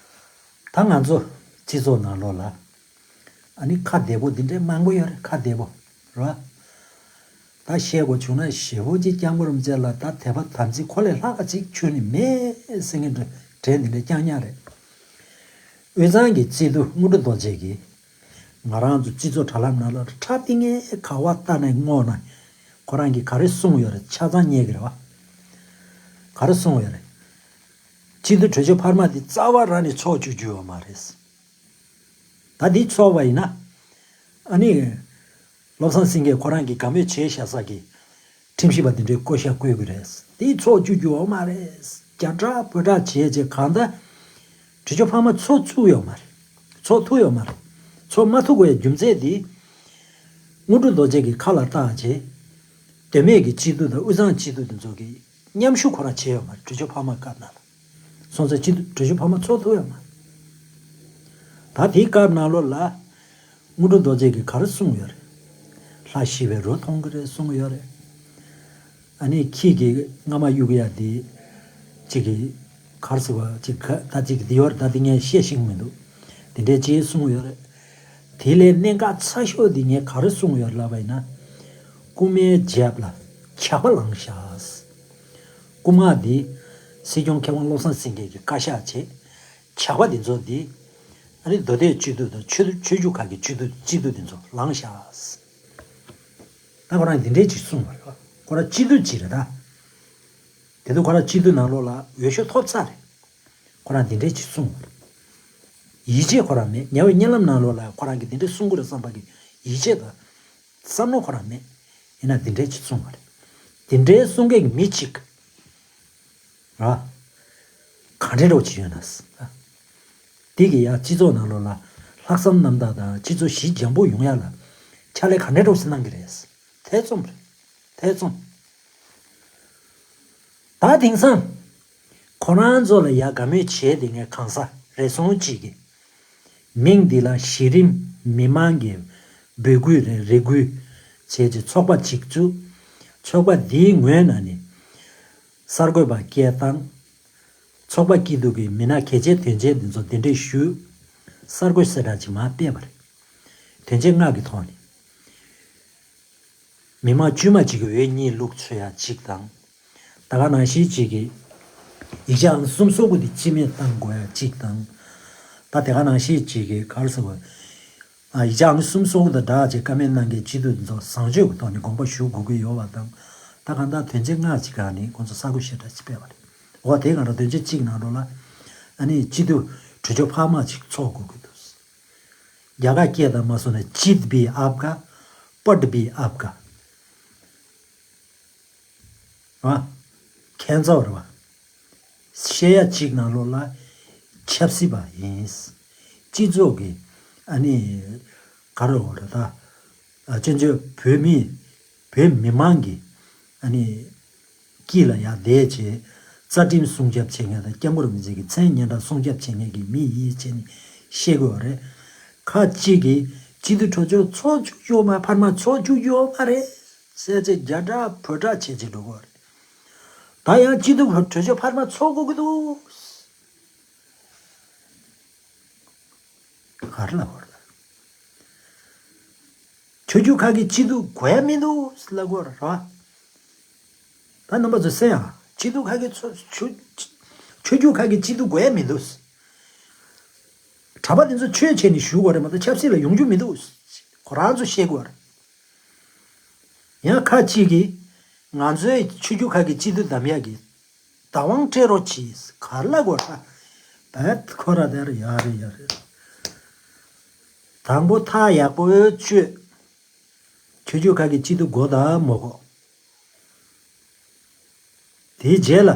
ད་ང་ཚོ་སྤྱི་ཚོགས་ནང་ལོགས་ལ། ཨ་ནི་ཁ་བདེ་པོ་འདི་འདྲས་མང་པོ་ཡོད་རེད། ཁ་བདེ་པོ་རེད་བ། ད་བཤད་དགོས་བྱུང་ན་ཞེ་པོ་ཅིག་སྐྱབས་མགོན་རིན་པོ་ཆེ་ལ་ད་དད་པ་དམ་ཚིག་ཁོ་ལས་ལྷག་ག་ཅིག་ཁྱོན་ནས་མེད་ཟེར་མཁན་འདྲ་འདྲས་འདི་འདྲས་རྐྱང་རྐྱང་རེད། དབུས་གཙང་གི་སྤྱི་འཐུས་དངོས་གྲུབ་རྡོ་རྗེ་གིས། ང་རང་ཚོ་སྤྱི་ཚོགས་དྲ་ལམ་ནང་ལ་ཁྲ་ཏིང་ངེ་ག་བ་ལྟ་ནས་སྔོག་ན། ཁོ་རང་གིས་ག་རེ་གསུངས་ཡོད་རེད། ཆ་ཚང་རྙེད་ཀྱི་རེད་བ། ག་རེ་གསུངས་ཡོད་རེད། སྤྱི་འཐུས་གྲོས་ཆོད་འཕར་མ་དེ་རྩ་བ་རང་ནས་ཚོགས་བཅུག་རྒྱུ་ཡོད་མ་རེད། ད་འདི་ཚོགས་པ་ཡིན་ན། ཨ་ནི། བློ་བཟང་སེང་གེ་ཁོ་རང་གིས་དགའ་མོས་བྱས་བཞག་ས་གི་ཁྲིམས་ཞིབ་པ་དེ་འདྲའི་བསྐོ་བཞག་བསྐོ་གི་རེད། དེ་ཚོགས་བཅུག་རྒྱུ་ཡོད་མ་རེད། རྒྱ་བསྒྲགས་བོད་བསྒྲགས་བྱས་རྗེས་གང་ལྟར་གྲོས་ཆོད་འཕར་མ་ཚོགས་ཚུགས་ཡོད་མ་རེད། ཚོགས་ཐུབ་ཡོད་མ་རེད། ཚོགས་མ་ཐུབ་དགོས་ཡ་རྒྱུ་མཚན་དེ། དངོས་གྲུབ་རྡོ་རྗེ་གི་ཁ་ལ་བཏགས་རྗེས། དོན་མེད་ཀྱི་སྤྱི་འཐུས་དང་དབུས་གཙང་སྤྱི་འཐུས་དེ་ཚོ་གིས་མཉམ་ཞུགས་ཁོ་རང་བྱས་ཡོད་མ་རེད། གྲོས་ཆོད་འཕར་མ་སྐབས་ནང་ལ། སོང་ཙང་སྤྱི་འཐུས་གྲོས་ཆོད་འཕར་མ་ཚོགས་ཐུབ་ཡོད་མ་རེད། ད་དེའི་སྐབས་ནང་ལོགས་ལ་དངོས་གྲུབ་རྡོ་རྗེ་གིས་ག་རེ་གསུངས་ཡོད་རེད། ལྷ་ཤི་བའི་རོ་མཐོང་གི་རེད་གསུངས་ཡོད་རེད། ཨ་ནི་ཁྱེད་ཀྱིས་རྔ་མ་གཡུག་ཡ་དེ་ཅིག་གིས་ག་རེ་ཟེར་བ་ཅིག་ག་ད་ཅིག་འདི་ཡོད་རེད། ད་འདི་ངས་བཤད་ཤེས་ཀྱི་མི་འདུག་དེ་འདྲའི་ཅིག་གསུངས་ཡོད་རེད། དེ་ལས་གནད་འགག་ཚ་ཤོས་འདི་ངས་ག་རེ་གསུངས་ཡོད་རེད་ལབ་པ་ཡིན་ན། རྐུན་མའི་རྒྱབ་ལ་ཇག་པ་ལངས་ཤག་རྐུན་མ་འདི་སྲིད་སྐྱོང་མཁས་དབང་བློ་བཟང་སེང་གེ་གིས་བཀའ་ཤག་བྱས། ཇག་པ་འདི་ཚོ་འདི་ཨ་ནི་མདོ་སྟོད་སྤྱི་འཐུས་དང་ཆོས་ཆོས་བརྒྱུད་ཁག་གི་སྤྱི་འཐུས་སྤྱི་འཐུས་འདི་ཚོ་ལངས་ཤག་ད་ཁོ་རང་འདི་འདྲའི་ཅིག་གསུངས་པ་རེད། ཁོ་རང་སྤྱི་འཐུས་ཅིག་རེད་ད། དེ་དུས་ཁོ་རང་སྤྱི་འཐུས་ནང་ལོགས་ལ་འོས་ཤོག་ཐོབ་ཚར་རེད། ཁོ་རང་འདི་འདྲའི་ཅིག་གསུངས་པ་རེད། ཡིད་ཆེས་ཁོ་རང་མེད། ཉེ་བའི་བརྙན་ལམ་ནང་ལོགས་ལ་ཁོ་རང་གིས་འདི་འདྲའི་གསུང་གི་རེད་བསམ་པ་གི་ཡིད་ཆེས་དང་བསམ་བློ་ཁོ་རང་མེད། ཡིན་ན་འདི་འདྲའི་ཅིག་གསུངས་པ་རེད། འདི་འདྲའི་གསུང་མཁན་གྱི་མི་གཅིག་ར། ག་འདྲའི་རོགས་བྱེད་ཡོད་ན། དེ་གི་ཡང་སྤྱི་ཚོགས་ནང་ལོགས་ལ་ལྷག་བསམ་རྣམ་དག་དང་སྤྱི་ཚོགས་ཞི་འཇམ་པོ་ཡོང་ཡ་ལ་ཕྱག་ལས་ག་འདྲའི་རོགས་ཤིག་གནང་གི་རེད། ཐེ་ཚོམ་རེད། ཐེ་ཚོམ། ད་དེང་སང་ཁོ་རང་ཚོ་ལ་ཡ་དགའ་མོས་བྱས་དེ་ངས་གང་ཟག་རེ་ཟུང་གཅིག་གི་མིང་འདི་ལ་གཞི་རིམ་མི་མང་གི་འབོད་སྐུལ་རེད། རེ་སྐུལ་བྱས་རྗེས་ཚོགས་པ་གཅིག་བཙུགས། ཚོགས་པ་འདིའི་ངོས་ནས་ནི་གསར་འགོད་པ་སྐད་བཏང་། ཚོགས་པ་སྐྱིད་སྡུག་གི་མི་སྣ་གལ་ཆེ་དོན་ཆེ་འདི་ཚོ་གདན་འདྲེན་ཞུས། གསར་འགོད་གསལ་བསྒྲགས་ཅིག་མར་སྤེལ་བ་རེད། དོན་ཆེན་ལྔ་གི་ཐོག་ནས། མི་མང་དཀྱུས་མ་གཅིག་གི་འོས་གཉིས་བླུགས་ཚུགས་ཡ་གཅིག་དང་། ད་ག་ནང་བཞིན་གཅིག་གི་ཡིག་ཆ་ཨང་གསུམ་སོ་དགུ་དེ་རྩིས་མེད་བཏང་དགོས་ཡ་གཅིག་དང་། ད་དེ་ག་ནང་བཞིན་གཅིག་གི་ག་རེ་ཟེར་བ། ཨ་ཡིག་ཆ་ཨང་གསུམ་སོ་དགུ་དང་སྦྲགས་བྱས་བཀའ་མོལ་གནང་མཁན་སྤྱི་འཐུས་འདི་ཚོ་བཟང་སྤྱོད་ཀྱི་ཐོག་ནས་དགོངས་པ་ཞུ་དགོས་ཀྱི་ཡོད་པ་དང་། ད་གང་ལྟར་དོན་ཚན་ལྔ་གཅིག་སྒང་ནས་ཁོང་ཚོ་གསར་འགོད་བཤད་གྲྭ་ཅིག་སྤེལ་བ་རེད། འོ་དེ་གང་ལྟར་དོན་ཚན་གཅིག་ནང་ལོགས་ལ་ཨ་ནི་སྤྱི་འཐུས་གྲོས་ཆོད་འཕར་མ་ཅིག་ཚོགས་དགོས་ཀྱི་འདུག་རྒྱ་གར་སྐད་དང་མ་སོང་ན་ཅིད་བི་ཨབ་ག་པད་བི་ཨབ་ག་ཨ། ཁྱད་མཚར་བ་རེད་བ། བཤད་ཡ་གཅིག་ནང་ལོགས་ལ་ཆབ་སྲིད་པ་ཡིན། སྤྱི་ཚོགས་ཀྱི་ཨ་ནི་ག་རེ་འོ་རེད་ད། ཨ་བཙན་བྱོལ་བོད་མི་བོད་མི་མང་གི་ཨ་ནི་དཀྱིལ་ལ་ཡར་བསྡད་བྱས་རྩ་ཁྲིམས་སྲུང་སྐྱོབ་བྱེད་མཁན་དང་སྐྱབས་མགོན་རིན་པོ་ཆེ་གི་མཚན་སྙན་གྲགས་སྲུང་སྐྱོབ་བྱེད་མཁན་གྱི་མི་ཡིན་བྱས་ནས་བཤད་དགོས་པ་རེད། ཁ་ཅིག་གིས་སྤྱི་འཐུས་གྲོས་ཆོད་ཚོགས་བཅུག་ཡོད་མ་འཕར་མ་ཚོགས་བཅུག་ཡོད་མ་རེད་ཟེར་བྱས་རྒྱ་གྲགས་བོད་གྲགས་བྱས་བྱས་འགྲོ་གི་རེད། ད་ཡང་སྤྱི་འཐུས་གྲོས་ཆོད་འཕར་མ་ཚོགས་དགོས་ཀྱི་འདུག་ག་རེ་ལབ་དགོས་རེད། ཆོས་བརྒྱུད་ཁག་གི་སྤྱི་འཐུས་དགོས་ཡ་མི་འདུག་ལབ་དགོས་རེད། ད་རྣམ་པ་ཚོས་གསན་ཡ། སྤྱི་འཐུས་ཁག་གི་ཚོ་ཆོས་ཆོས་བརྒྱུད་ཁག་གི་སྤྱི་འཐུས་དགོས་ཡ་མི་འདུག་གྲྭ་པ་དེ་ཚོ་ཆོས་བྱས་ནས་བཞུགས་དགོས་རེད་མ་གཏོགས་ཆབ་སྲིད་ལ་ཡོང་རྒྱུ་མི་འདུག་ཁོ་རང་ཚོ་བཤད་དགོས་རེད། ཡང་ཁ་ཅིག་གིས་ང་ཚོའི་ཆོས་བརྒྱུད་ཁག་གི་སྤྱི་འཐུས་བདམས་ཡག་གི་བདག་དབང་སྤྲད་རོགས་གྱིས་ག་རེ་ལབ་དགོས་རེད། བད་ཁོ་ར་དེར་ཡག་རེད་ཡག་རེད། དང་པོ་ཐག་ཡག་པོ་གཅོད། ཆོས་བརྒྱུད་ཁག་གི་སྤྱི་འཐུས་དགོས་དང་མ་དགོས། དེའི་རྗེས་ལ།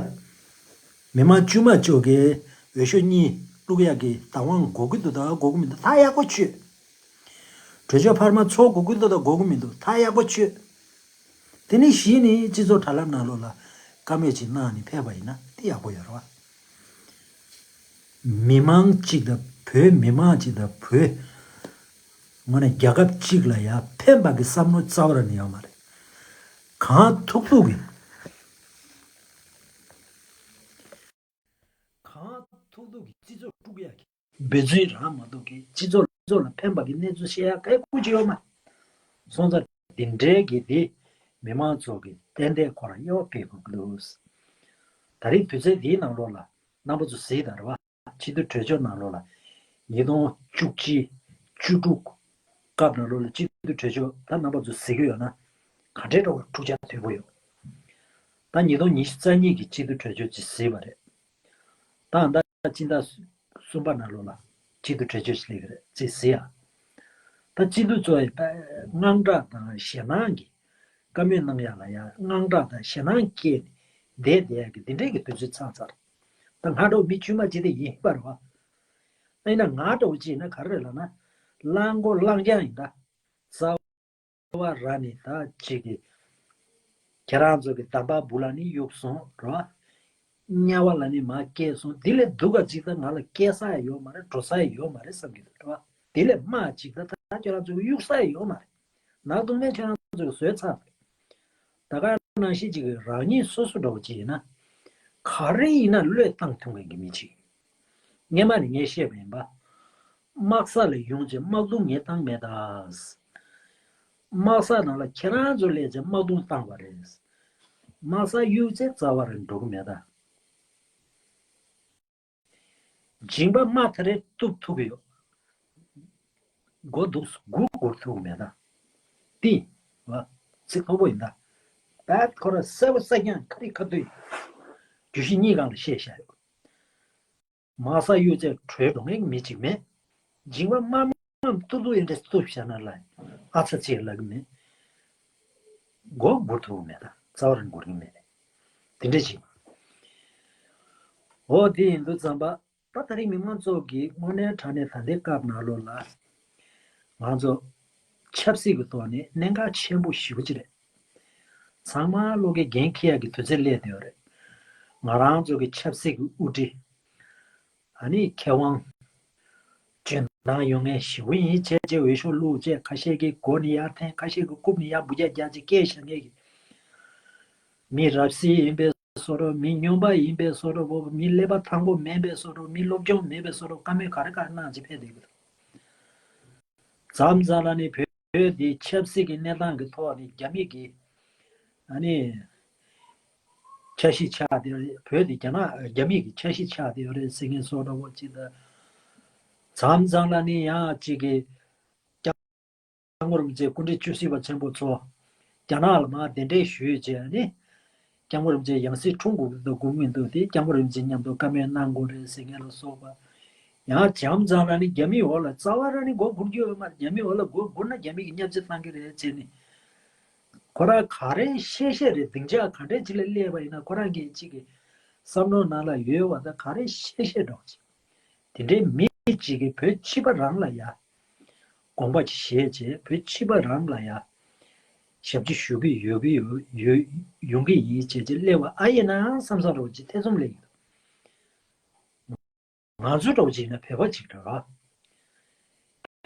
མི་མང་དཀྱུས་མ་ཅིག་གིས་འོས་ཤོག་གཉིས་བླུག་ཡག་གི་བདག་དབང་དགོས་ཀྱི་འདུག་དང་དགོས་ཀྱི་མི་འདུག་ཐག་ཡག་པོ་ཆོད། གྲོས་ཆོད་འཕར་མ་ཚོགས་དགོས་ཀྱི་འདུག་དང་དགོས་ཀྱི་མི་འདུག་ཐག་ཡག་པོ་ཆོད། དེ་ནས་གཞི་ནས་སྤྱི་ཚོགས་དྲ་ལམ་ནང་ལོགས་ལ་བཀའ་མོལ་ཅིག་གནང་ནས་ཕེབས་པ་ཡིན་ན་དེ་ཡག་པོ་ཡོད་རེད་བ། མི་མང་གཅིག་དང་བོད་མི་མང་གཅིག་དང་བོད་ངོས་ནས་རྒྱལ་ཁབ་གཅིག་ལ་ཡང་ཕན་པ་གི་བསམ་བློ་རྩ་བ་ར་ནས་ཡོད་མ་རེད། གང་ཐུག་ཐུག་གི་གང་ཐུག་ཐུག་གི་སྤྱི་ཚོགས་དཀྲུག་ཡག་གི་འབད་བརྩོན་རང་མ་གཏོགས་ཀྱི་སྤྱི་ཚོགས་ལ་ཕན་པ་གི་གནས་ཚུལ་བཤད་ཡག་གའི་སྐུ་མཁྱེན་ཡོད་མ་སོང་ཙང་འདི་འདྲའི་གི་དེ་མི་མང་ཚོ་གི་ཏན་ཏན་ཁོ་རང་དབྱེ་བ་འབྱེད་དགོས་ཀྱི་འདུག་ད་རེས་དུས་ཚོད་འདིའི་ནང་ལོགས་ལ་རྣམ་པ་ཚོ་གཟིགས་དང་རེད་བ། སྤྱི་འཐུས་གྲོས་ཆོད་ནང་ལོགས་ལ་ཉིས་སྟོང་བཅུ་གཅིག་བཅུ་དྲུག་སྐབས་ནང་ལོགས་ལ་སྤྱི་འཐུས་གྲོས་ཆོད་ད་རྣམ་པ་ཚོ་གཟིགས་ཀྱི་ཡོད་ན་ག་འདྲའི་འགྲོ་བ་འཁྲུག་ཆ་དོད་པོ་ཡོད། ད་ཉིས་སྟོང་ཉི་ཤུ་རྩ་གཉིས་ཀྱི་སྤྱི་འཐུས་གྲོས་ཆོད་ཅིག་གཟིགས་པ་རེད། ད་ད་སྤྱི་ཟླ་གསུམ་པ་ནང་ལོགས་ལ་སྤྱི་འཐུས་གྲོས་ཆོད་ཅིག་སླེབས་ཀྱི་རེད་ཅིག་གཟིགས་ཡ། ད་སྤྱི་འཐུས་ཚོ་ཡི་དངངས་སྐྲག་དང་ཞེད་སྣང་གི་བཀའ་མོལ་གནང་ཡ་ལ་ཡ་དངངས་སྐྲག་དང་ཞེད་སྣང་སྐྱེས་ནས་བསྡད་བསྡད་ཡ་གི་འདི་འདྲའི་གི་དུས་ཚོད་ཚར་ཚར། ད་ང་འདྲ་བོ་མི་དཀྱུས་མ་ཅིག་དེ་ཡིན་པ་རེད་བ། ཨ་ཡིན་ན་ང་འདྲ་བོ་ཅིག་ཡིན་ན་ག་རེ་རེད་ལབ་ན། གླང་མགོ་གླང་རྒྱང་ཡིན་ད། རྩ་བ་ར་ནས་ད་ཅིག་གི་ཁྱེད་རང་ཚོ་གི་འདམ་བག་སྦུག་ལ་ནི་གཡུགས་སོང་རེད་བ། དམྱལ་བ་ལ་ནི་མར་སྐྱེས་སོང་། དེ་ལས་སྡུག་ག་ཅིག་ད་ང་ལ་སྐྱེ་ས་ཡང་ཡོད་མ་རེད། འགྲོ་ས་ཡང་ཡོད་མ་རེད་བསམ་གྱི་འདུག་རེད་བ། དེ་ལས་མ་ཅིག་ད་ད་ཁྱོད་རང་ཚོ་གི་གཡུག་ས་ཡང་ཡོད་མ་རེད། ནག་དུང་མས་ཁྱོད་རང་ཚོ་གི་བཟོས་ཚར་རེད། ད་ག་ནང་བཞིན་ཅིག་གི་རང་ཉིད་སོ་སོ་འདྲ་བོ་ཅིག་ཡིན་ན། ག་རེ་ཡིན་ན་བློས་བཏང་ཐུབ་མཁན་གྱི་མི་ཅིག་སྔན་མ་ནས་ངས་བཤད་པ་ཡིན་པ། དམག་ས་ལ་ཡོང་རྗེས་དམག་དུང་ངས་བཏང་མེད་ད། དམག་ས་ནང་ལ་ཁྱེད་རང་ཚོ་སླེབས་རྗེས་དམག་དུང་བཏང་བ་རེད། དམག་ས་གཡུག་རྗེས་རྩ་བ་རང་འགྲོ་གི་མེད་ད། མཇིང་པ་དམག་ཐ་རེ་གཏུབ་ཐུབ་ཀྱི་ཡོད། མགོ་འདུག་སྒུར་སྒུར་ཐུབ་ཀྱི་མེད་ད། ཏི། བ། ཚིག་མཐོ་པོ་ཡིན་ད། བད་ཁོ་ར་གསལ་པོ་གསལ་རྐྱང་ཁ་རི་ཁ་ཐུག་བརྗོད་གཞི་གཉིས་སྒང་ལ་བཤད་བཞག་ཡོད། དམག་ས་གཡུག་རྗེས་བྲོས་འགྲོ་མཁན་གྱི་མི་གཅིག་མེད། མཇིང་པ་དམར་དམར་ཏུ་ཏུ་ཡིན་འདྲ་སྟུབ་བཞག་ན་ལ་ཨ་ཚ་ཅིག་ལབ་ཀྱི་མེད། མགོ་སྒུར་ཐུབ་ཀྱི་མེད་ད། རྩ་བ་རང་སྒུར་གྱི་མེད། དེ་འདྲ་ཅིག་འོ་དེ་ཡིན་དུས་ཙམ་པ་ད་ད་རིང་མི་མང་ཚོ་གིས་དངོས་གནས་དྲང་གནས་ད་ལྟའི་སྐབས་ནང་ལོགས་ལ་ང་ཚོ་ཆབ་སྲིད་ཀྱི་ཐོག་ནས་གནད་འགག་ཆེན་པོ་ཞེ་པོ་ཅིག་རེད། ཚང་མ་བློ་འགེལ་འགན་འཁྱེར་ཡག་གི་དུས་ཚོད་སླེབས་བསྡད་ཡོད་རེད། ང་རང་ཚོ་གི་ཆབ་སྲིད་ཀྱི་དབུ་ཁྲིད། ཨ་ནི་མཁས་དབང་འཇོན་ཐང་ཡོད་མཁན་ཞེ་པོ་ཡིན། བྱས་རྗེས་འོས་ཤོག་བླུགས་རྗེས་ཁ་ཤས་ཀྱི་མགོ་ནས་ཡར་འཐེན། ཁ་ཤས་ཀྱི་རྐུབ་ནས་ཡར་འབུ་རྒྱག་རྒྱག་ཅིག་སྐད་བཤད་མཁན་གྱི་མི་རབ་གསལ་ཡིན་པའི་བཟོ་འདྲ། མི་སྨྱོན་པ་ཡིན་པའི་བཟོ་འདྲ། མི་ཀླད་པ་ཐང་པོ་མེད་པའི་བཟོ་འདྲ། མི་སློབ་སྦྱོང་མེད་པའི་བཟོ་འདྲ། བཀའ་མོལ་ག་རེ་ག་རེ་གནང་ཅིག་ཕེབས་བསྡད་ཀྱི་འདུག་མཚམས་མཚམས་ལ་ནི་བོད་བོད་འདི་ཆབ་སྲིད་ཀྱི་གནས་སྟངས་ཀྱི་ཐོག་ནས་རྒྱ་མི་གི་ཨ་ནི་འཆར་གཞི་ཆགས་བསྡད་ཡོད་རེད། བོད་འདི་རྒྱ་ནག་རྒྱ་མི་གི་འཆར་གཞི་ཆགས་བསྡད་ཡོད་རེད་ཟེར་མཁན་བཟོ་འདྲ་བོ་ཅིག་དང་། མཚམས་མཚམས་ལ་ནི་ཡང་ཅིག་གི་སྐྱབས་མགོན་རིན་པོ་ཆེ་སྐུ་ཕྲེང་བཅུ་བཞི་པ་ཆེན་པོ་མཆོག་རྒྱ་ནག་ལ་མར་གདན་འདྲེན་ཞུས་བྱས་ནི། སྐྱབས་མགོན་རིན་པོ་ཆེ་ཡང་སྲིད་འཁྲུངས་དགོས་ཀྱི་འདུག་དགོས་མི་འདུག་དེ་སྐྱབས་མགོན་རིན་པོ་ཆེ་མཉམ་དུ་བཀའ་མོལ་གནང་དགོས་རེད་ཟེར་མཁན་ལ་སོགས་པ། ཡང་མཚམས་མཚམས་ལ་ནི་རྒྱ་མིའི་འོག་ལ་རྩ་བ་རང་ནི་མགོ་སྒུར་རྒྱུ་ཡོད་མ་རེད། རྒྱ་མིའི་འོག་ལ་མགོ་སྒུར་ན་རྒྱ་མི་གིས་བརྙས་བཅོས་བཏང་གི་རེད་ཟེར་ནས། ཁོ་རང་ག་རེ་བཤད་བཤད་རེད། སྡིངས་ཆ་ག་འདྲས་ཅིག་ལ་སླེབས་པ་ཡིན་ན་ཁོ་རང་གི་ཅིག་གི་བསམ་བློ་ནང་ལ་ཡོད་པ་དང་ག་རེ་བཤད་བཤད་འདྲ་བོ་ཅིག་དེ་འདྲའི་མི་གཅིག་གིས་བོད་སྤྱི་པ་རང་ལ་ཡ་དགོངས་པ་ཅིག་བཞེས་བྱས། བོད་སྤྱི་པ་རང་ལ་ཡ་ཞབས་ཕྱི་ཞུ་གི་ཡོད་གི་ཡོད་ཡོད་ཡོང་གི་ཡིན་བྱས་བྱས་སླེབས་པ་ཨ་ཡིན་ན་བསམ་བསམ་རོ་ཅིག་ཐེ་ཚོམ་སླེབས་ཡོད། ང་ཚོ་འདྲ་བོ་ཅིག་ཡིན་ན་བོད་པ་ཅིག་རེད་བ།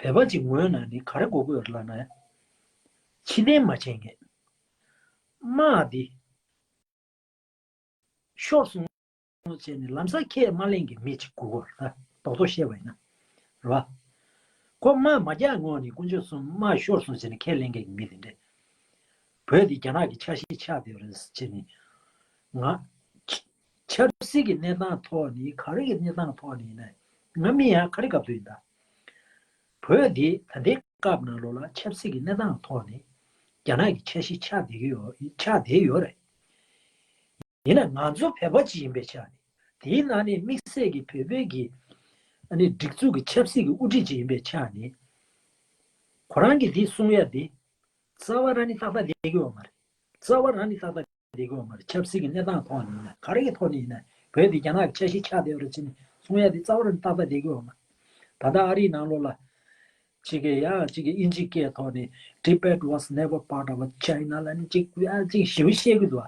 བོད་པ་ཅིག་ངོས་ནས་ནི་ག་རེ་དགོས་ཀྱི་ཡོད་ལབ་ན། ཕྱི་འཐེན་མ་བྱེད་མཁན། དམག་འདི་ཤོར་སོང་བྱས་ནས་ལམ་སང་ཁས་མ་ལེན་གྱི་མི་ཅིག་དགོས་ཀྱི་ཡོད་རེད། ད་རྡོག་རྡོག་བཤད་པ་ཡིན་ན་རེད་བ། ཁོ་དམག་མ་རྒྱག་སྔོན་ནས་དཀོན་མཆོག་གསུམ་དམག་ཤོར་སོང་བྱས་ནས་ཁས་ལེན་མཁན་གྱི་མི་དེ་འདྲས། བོད་འདི་རྒྱ་ནག་གི་ཆ་ཤས་ཆགས་བསྡད་པ་རེད་ཟེར་བྱས་ནས། ང་ཆབ་སྲིད་ཀྱི་གནས་སྟངས་ཐོག་ནས་ག་རེ་གི་གནས་སྟངས་ཐོག་ནས་ཡིན་ན་ང་མི་ཡང་ག་རེ་སྐབས་དུ་ཡིན་ད། བོད་འདི་ད་ལྟའི་སྐབས་ནང་ལོགས་ལ་ཆབ་སྲིད་ཀྱི་གནས་སྟངས་ཐོག་ནས་རྒྱ་ནག་གི་ཆ་ཤས་ཆགས་བསྡད་ཀྱི་ཡོད་ཆགས་བསྡད་ཡོད་རེད། ཡིན་ན་ང་ཚོ་བོད་པ་ཅིག་ཡིན་པའི་ཆ་ནས་དེའི་ནང་ནས་དམིགས་བསལ་གྱི་བོད་པའི་གི་ཨ་ནི་སྒྲིག་འཛུགས་ཀྱི་ཆབ་སྲིད་ཀྱི་དབུ་ཁྲིད་ཅིག་ཡིན་པའི་ཆ་ནས་ཁོ་རང་གིས་འདི་གསུང་ཡ་འདི་རྩ་བ་རང་ནས་ཏག་ཏག་བསྡད་ཀྱི་ཡོད་མ་རེད། རྩ་བ་རང་ནས་ཏག་ཏག་བསྡད་ཀྱི་ཡོད་མ་རེད། ཆབ་སྲིད་ཀྱི་གནས་སྟངས་ཐོག་ནས་ཡིན་ན་ག་རེ་གི་ཐོག་ནས་ཡིན་ན་བོད་འདི་རྒྱ་ནག་གི་ཆ་ཤས་ཆགས་བསྡད་ཡོད་རེད་ཅེས་ནས་གསུང་ཡ་འདི་རྩ་བ་རང་ནས་ཏག་ཏག་བསྡད་ཀྱི་ཡོད་མ་རེད། ད་ལྟ་ཨ་རིའི་ནང་ལོགས་ལ་གཅིག་གིས་ཡང་གཅིག་གིས་དབྱིན་ཇིའི་སྐད་ཐོག་ནས། Tibet was never part of China ལབ་ནས་གཅིག་ཡང་གཅིག་ཞེ་པོ་བཤད་ཀྱི་འདུག་བ།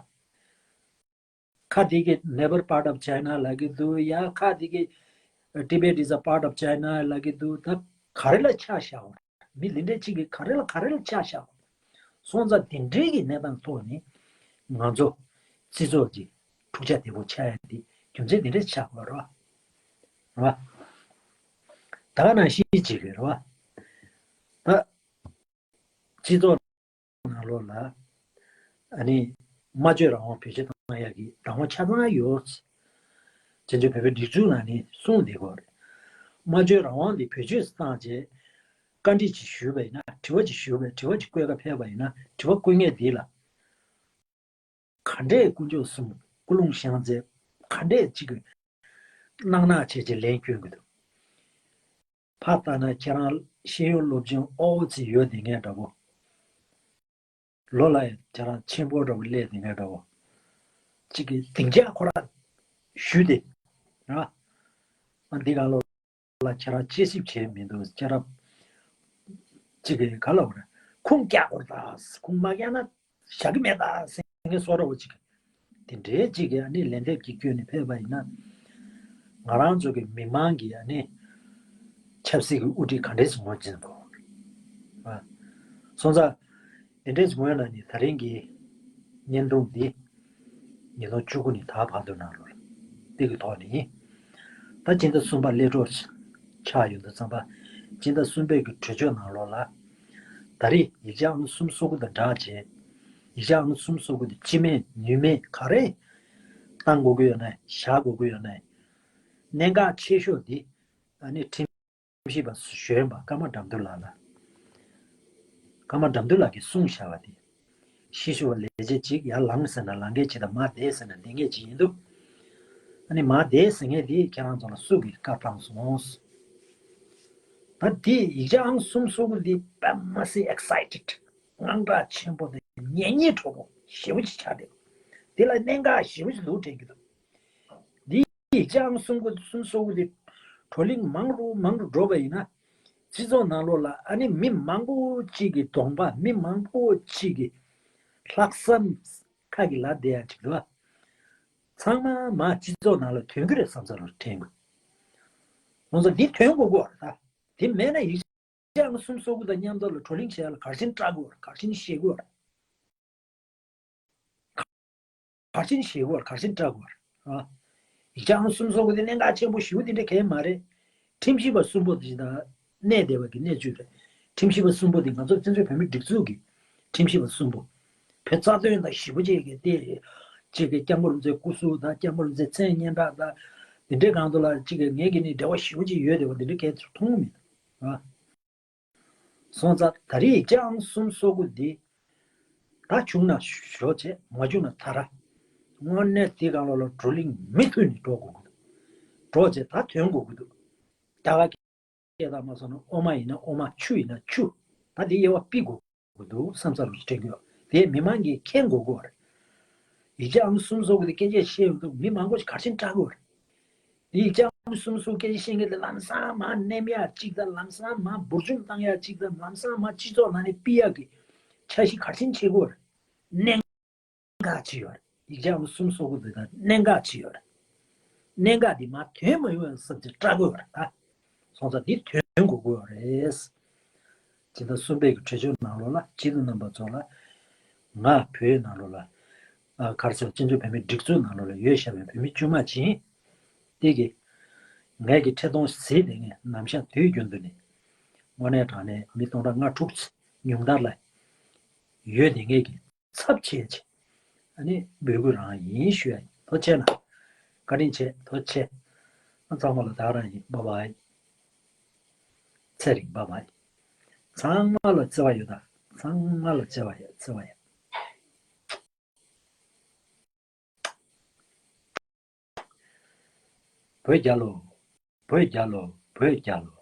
ཁ་དེ་གིས་never part of China ལབ་ཀྱི་འདུག་ཡ་ཁ་དེ་གིས་Tibet is a part of China ལབ་ཀྱི་འདུག་ད་ག་རེ་ལ་ཆ་བཞག་པ། མི་འདི་འདྲས་གཅིག་གིས་ག་རེ་ལ་ག་རེ་ལ་ཆ་བཞག་པ། སོང་ཙང་འདི་འདྲའི་གི་གནས་སྟངས་ཐོག་ནས་ང་ཚོ་སྤྱི་ཚོགས་ཀྱི་འཁྲུག་ཆ་དེ་པོ་ཆགས་ཡ་དེ་རྒྱུ་མཚན་འདི་འདྲས་ཆགས་པ་རེད་བ། རེད་བ། ད་ག་ནང་བཞིན་གཅིག་རེད་བ། ད་སྤྱི་ཚོགས་ནང་ལོགས་ལ་ཨ་ནི་སྨྲ་བརྗོད་རང་དབང་བེད་སྤྱོད་གཏོང་ཡག་གི་བདག་དབང་ཆ་ཚང་ཡོད། བཙན་བྱོལ་བོད་པའི་སྒྲིག་འཛུགས་ནང་ནས་གསུངས་བསྡད་ཀྱི་ཡོད་རེད། སྨྲ་བརྗོད་རང་དབང་འདི་བེད་སྤྱོད་བཏང་རྗེས་བཀའ་འདྲི་ཅིག་ཞུས་པ་ཡིན་ན། དྲི་བ་ཅིག་ཞུས་པ་ཡིན། དྲི་བ་ཅིག་བཀོད་ག་ཕེབས་པ་ཡིན་ན། དྲི་བ་བཀོད་མཁན་འདི་ལ་ག་འདྲས་དཀོན་མཆོག་གསུམ་སྐུ་རླུང་བཞེངས་རྗེས་ག་འདྲས་ཅིག་གི་སྣང་ནག་བྱས་རྗེས་ལན་སྐྱོན་གྱི་འདུག་ཕར་ལྟ་ན་ཁྱེད་རང་ཤེས་ཡོན་སློབ་སྦྱོང་ཨོ་ཙི་ཡོད་བསྡད་མཁན་འདྲ་པོ། ལོ་ལ་ཡང་ཁྱེད་རང་ཆེན་པོ་འདྲ་པོ་སླེབས་བསྡད་མཁན་འདྲ་པོ། གཅིག་གིས་སྡིངས་ཆ་ཁོ་རང་ཞུས་ཏེ། ར། ཨ་འདི་ག་ལོ་ལ་ཁྱེད་རང་དཔྱད་ཞིབ་བྱས་མི་འདུག་ཁྱེད་རང་གཅིག་གིས་ག་ལབ་དགོས་རེད། ཁུངས་བཀྱག་དགོས་རེད་ད། ཁུངས་མ་བཀྱག་ན་བཞག་གི་མེད་ད་ཟེར་མཁན་བཟོ་འདྲ་པོ་གཅིག་དེ་འདྲའི་གཅིག་གི་ཨ་ནི་ལན་འདེབས་ཀྱི་བསྐྱོན་ནས་ཕེབས་པ་ཡིན་ན། ང་རང་ཚོ་གི་མི་མང་གི་ཨ་ནི་ཆབ་སྲིད་ཀྱི་དབུ་ཁྲིད་ག་འདྲས་ངོས་འཛིན་དགོས། སོང་ཙང་དེ་འདྲས་ངོས་ན་ནི་ད་རིང་གི་བརྙན་ཐུང་འདི་ཉིས་སྟོང་བཅུ་དགུ་ནས་ད་བར་དུ་ནང་ལོགས་དེ་གི་ཐོག་ནས་ད་སྤྱི་ཟླ་གསུམ་པ་སླེབས་གྲབས་ཆགས་ཡོང་དུས་ཙམ་པ། སྤྱི་ཟླ་གསུམ་པའི་གི་གྲོས་ཆོད་ནང་ལོགས་ལ་ད་རེས་ཡིག་ཆ་ཨང་གསུམ་སོ་དགུ་དང་སྦྲགས་བྱས། ཡིག་ཆ་ཨང་གསུམ་སོ་དགུ་དེ་སྤྱི་མེད་ནུས་མེད་ག་རེ་བཏང་དགོས་ཀྱི་ཡོད་ན་བཞག་དགོས་ཀྱི་ཡོད་ན། གནད་འགག་ཆེ་ཤོས་འདི་ཨ་ནི་ཁྲིམས་ཞིབ་པ་གཞོན་པ་ཀརྨ་དགྲ་འདུལ་ལགས་ལ། ཀརྨ་དགྲ་འདུལ་ལགས་ཀྱིས་གསུངས་བཞག་པ་དེ། ཤེས་ཞུ་བ་ལས་བྱེད་ཅིག་ཡར་ལངས་ཟེར་ན་ལངས་མཁན་ཅིག་དང་མར་བསྡད་ཟེར་ན་བསྡད་མཁན་ཅིག་ཡིན་འདུག་ཨ་ནི་མར་བསྡད་ཟེར་མཁན་དེ་ཁྱེད་རང་ཚོ་ལ་སུ་གིས་བཀའ་བཏང་སོང་། ད་དེ་ཡིག་ཆ་ཨང་གསུམ་སོ་དགུ་འདི་དཔེ་མ་སྲིད་ཨེག་སའི་ཊེཌ། དངངས་སྐྲག་ཆེན་པོ་དང་ཉེན་ཉེན་འཕྲོ་པོ་ཞེ་པོ་ཅིག་ཆགས་བསྡད། དེ་ལ་གནད་འགག་ཞེ་པོ་ཅིག་འདུག་དྲན་གྱི་འདུག་འདི་ཡིག་ཆ་ཨང་གསུམ་དགུ་གསུམ་སོ་དགུ་དེ་བགྲོ་གླེང་མང་རུ་མང་རུ་འགྲོ་བ་ཡིན་ན། སྤྱི་ཚོགས་ནང་ལོགས་ལ་ཨ་ནི་མི་མང་པོ་གཅིག་གི་གདོང་པ། མི་མང་པོ་གཅིག་གི་ལྷག་བསམ་ཁ་གི་ལ་བསྡད་ཡ་ཅིག་འདུག་ཚང་མ་མར་སྤྱི་ཚོགས་ནང་ལ་ཐོན་གྱི་རེད་བསམ་ས་ལ་དྲན་དགོས། ང་ཚོ་འདི་ཐོན་དགོས་ཀྱི་ཡོད་རེད་ད། དེ་མེད་ན་ཡིག་ཆ་ཨང་གསུམ་སོ་དགུ་དང་མཉམ་དུ་ལ་བགྲོ་གླེང་བྱེད་ཡ་ལ་ག་རེ་བྱས་ནས་སྐྲག་དགོས་རེད། ག་རེ་བྱས་ནས་ཞེད་དགོས་རེད། ག་རེ་བྱས་ནས་ཞེད་དགོས་རེད། ག་རེ་བྱས་ནས་སྐྲག་དགོས་རེད། ཨ། ཡིག་ཆ་ཨང་གསུམ་སོ་དགུ་དེ་གནད་འགག་ཆེན་པོ་ཞེ་པོ་དེ་འདྲ་གང་ཡང་མ་རེད། ཁྲིམས་ཞིབ་པ་གསུམ་པོ་དེ་དང་གནས་བསྡད་པ་གི་གནས་ཚུལ་རེད། ཁྲིམས་ཞིབ་པ་གསུམ་པོ་དེ་ང་ཚོ་བཙན་བྱོལ་བོད་མིའི་སྒྲིག་འཛུགས་ཀྱི་ཁྲིམས་ཞིབ་པ་གསུམ་པོ། བོད་རྩ་དོན་དང་ཞེ་པོ་ཅིག་གི་དེ་གཅིག་གི་སྐྱབས་མགོན་རིན་པོ་ཆེའི་སྐུ་གཟུགས་དང་། སྐྱབས་མགོན་རིན་པོ་ཆེའི་མཚན་སྙན་གྲགས་དང་། དེ་འདྲའི་སྒང་དུ་ལ་གཅིག་གི་ངེད་ཀྱི་ནི་འབྲེལ་བ་ཞེ་པོ་ཅིག་ཡོད་བསྡད་པ་དེ་འདྲ་གང་ཡང་མཐོང་མེད། ཨ། སོང་ཙང་ད་རེས་ཡིག་ཆ་ཨང་གསུམ་སོ་དགུ་འདི་ད་བྱུང་ན་ཞོག་བྱས། མ་བྱུང་ན་ད་ར། དངོས་གནས་འདི་སྒང་ལོགས་ལ་བགྲོ་གླེང་མུ་མཐུད་ནས་འགྲོ་དགོས་ཀྱི་འདུག་འགྲོ་བྱས་ད་ཐོན་དགོས་ཀྱི་འདུག་རྒྱ་གར་སྐད་དང་མ་སོང་ན་འོ་མ་ཡིན་ན་འོ་མ། ཆུ་ཡིན་ན་ཆུ། ད་འདི་དབྱེ་བ་ཕྱེ་དགོས་ཀྱི་འདུག་བསམ་ས་རུ་དྲན་གྱི་ཡོད། དེ་མི་མང་གིས་མཁྱེན་དགོས་ཀྱི་ཡོད་རེད། ཡིག་ཆ་ཨང་གསུམ་སོ་དགུ་དེ་སྐད་ཆ་བཤད་ཡོང་དུས་མི་མང་པོ་ཞིག་ག་རེ་བྱས་ནས་སྐྲག་གི་ཡོད་རེད། དེ་ཡིག་ཆ་ཨང་གསུམ་སོ་དགུ་སྐད་ཆ་བཤད་མཁན་དེ་ལམ་སང་མར་མནན་ཡ་གཅིག་དང་། ལམ་སང་མར་འབུར་འཇོམས་བཏང་ཡ་གཅིག་དང་། ལམ་སང་མར་སྤྱི་ཚོགས་ནང་ནས་ཕུད་ཡ་གི་འཆར་གཞི་ག་རེ་བྱས་ནས་བྱེད་ཀྱི་ཡོད་རེད། གནད་འགག་ཅིག་ཡོད་རེད། ཡིག་ཆ་ཨང་གསུམ་སོ་དགུ་དེ་དང་གནད་འགག་ཅིག་ཡོད་རེད། གནད་འགག་འདི་མར་ཐོན་མ་ཡོང་བསམ་བྱས་སྐྲག་གི་ཡོད་རེད་ད། སོང་ཙང་འདི་ཐོན་དགོས་ཀྱི་ཡོད་རེད། སྤྱི་ཟླ་གསུམ་པའི་གི་གྲོས་ཆོད་ནང་ལོགས་ལ་སྤྱི་འཐུས་རྣམ་པ་ཚོ་ལ། ང་བོད་ནང་ལོགས་ལ། ཨ། ག་རེ་ཟེར། བཙན་བྱོལ་བོད་མིའི་སྒྲིག་འཛུགས་ནང་ལོགས་ལ་ཡོད་བཞག་པའི་བོད་མི་དཀྱུས་མ་ཅིག་ཡིན། དེ་གི་ངེད་ཀྱི་འཕྲིན་གཏོང་ཟེར་དེ་ངས་ནམ་ཞག་དུས་རྒྱུན་དུ་ནས་དངོས་གནས་དྲང་གནས་མི་སྟོང་ཕྲག་ལྔ་དྲུག་ཉུང་མཐར་ལ་ཡོད། དེ་ངེད་ཀྱི་ཚབ་བྱས་བྱས་ཨ་ནི་འབོད་སྐུལ་རང་ཡིན་ཞུ་ཡ་ཡིན། ཐུགས་རྗེ་ཆེ་གནང་། བཀའ་དྲིན་ཆེ། ཐུགས་རྗེ་ཆེ། ཨ། ཚང་མ་ལ་ད་ག་རང་ཡིན། བྷའི་བྷའི། ཚེ་རིང་། བྷའི་བྷའི། ཚང་མ་ལ་བརྩེ་བ་ཡོད་ད། ཚང་མ་ལ་བརྩེ་བ་ཡོད། བརྩེ་བ་ཡོད། བོད་རྒྱལ་ལོ། བོད་རྒྱལ་ལོ། བོད་རྒྱལ་ལོ།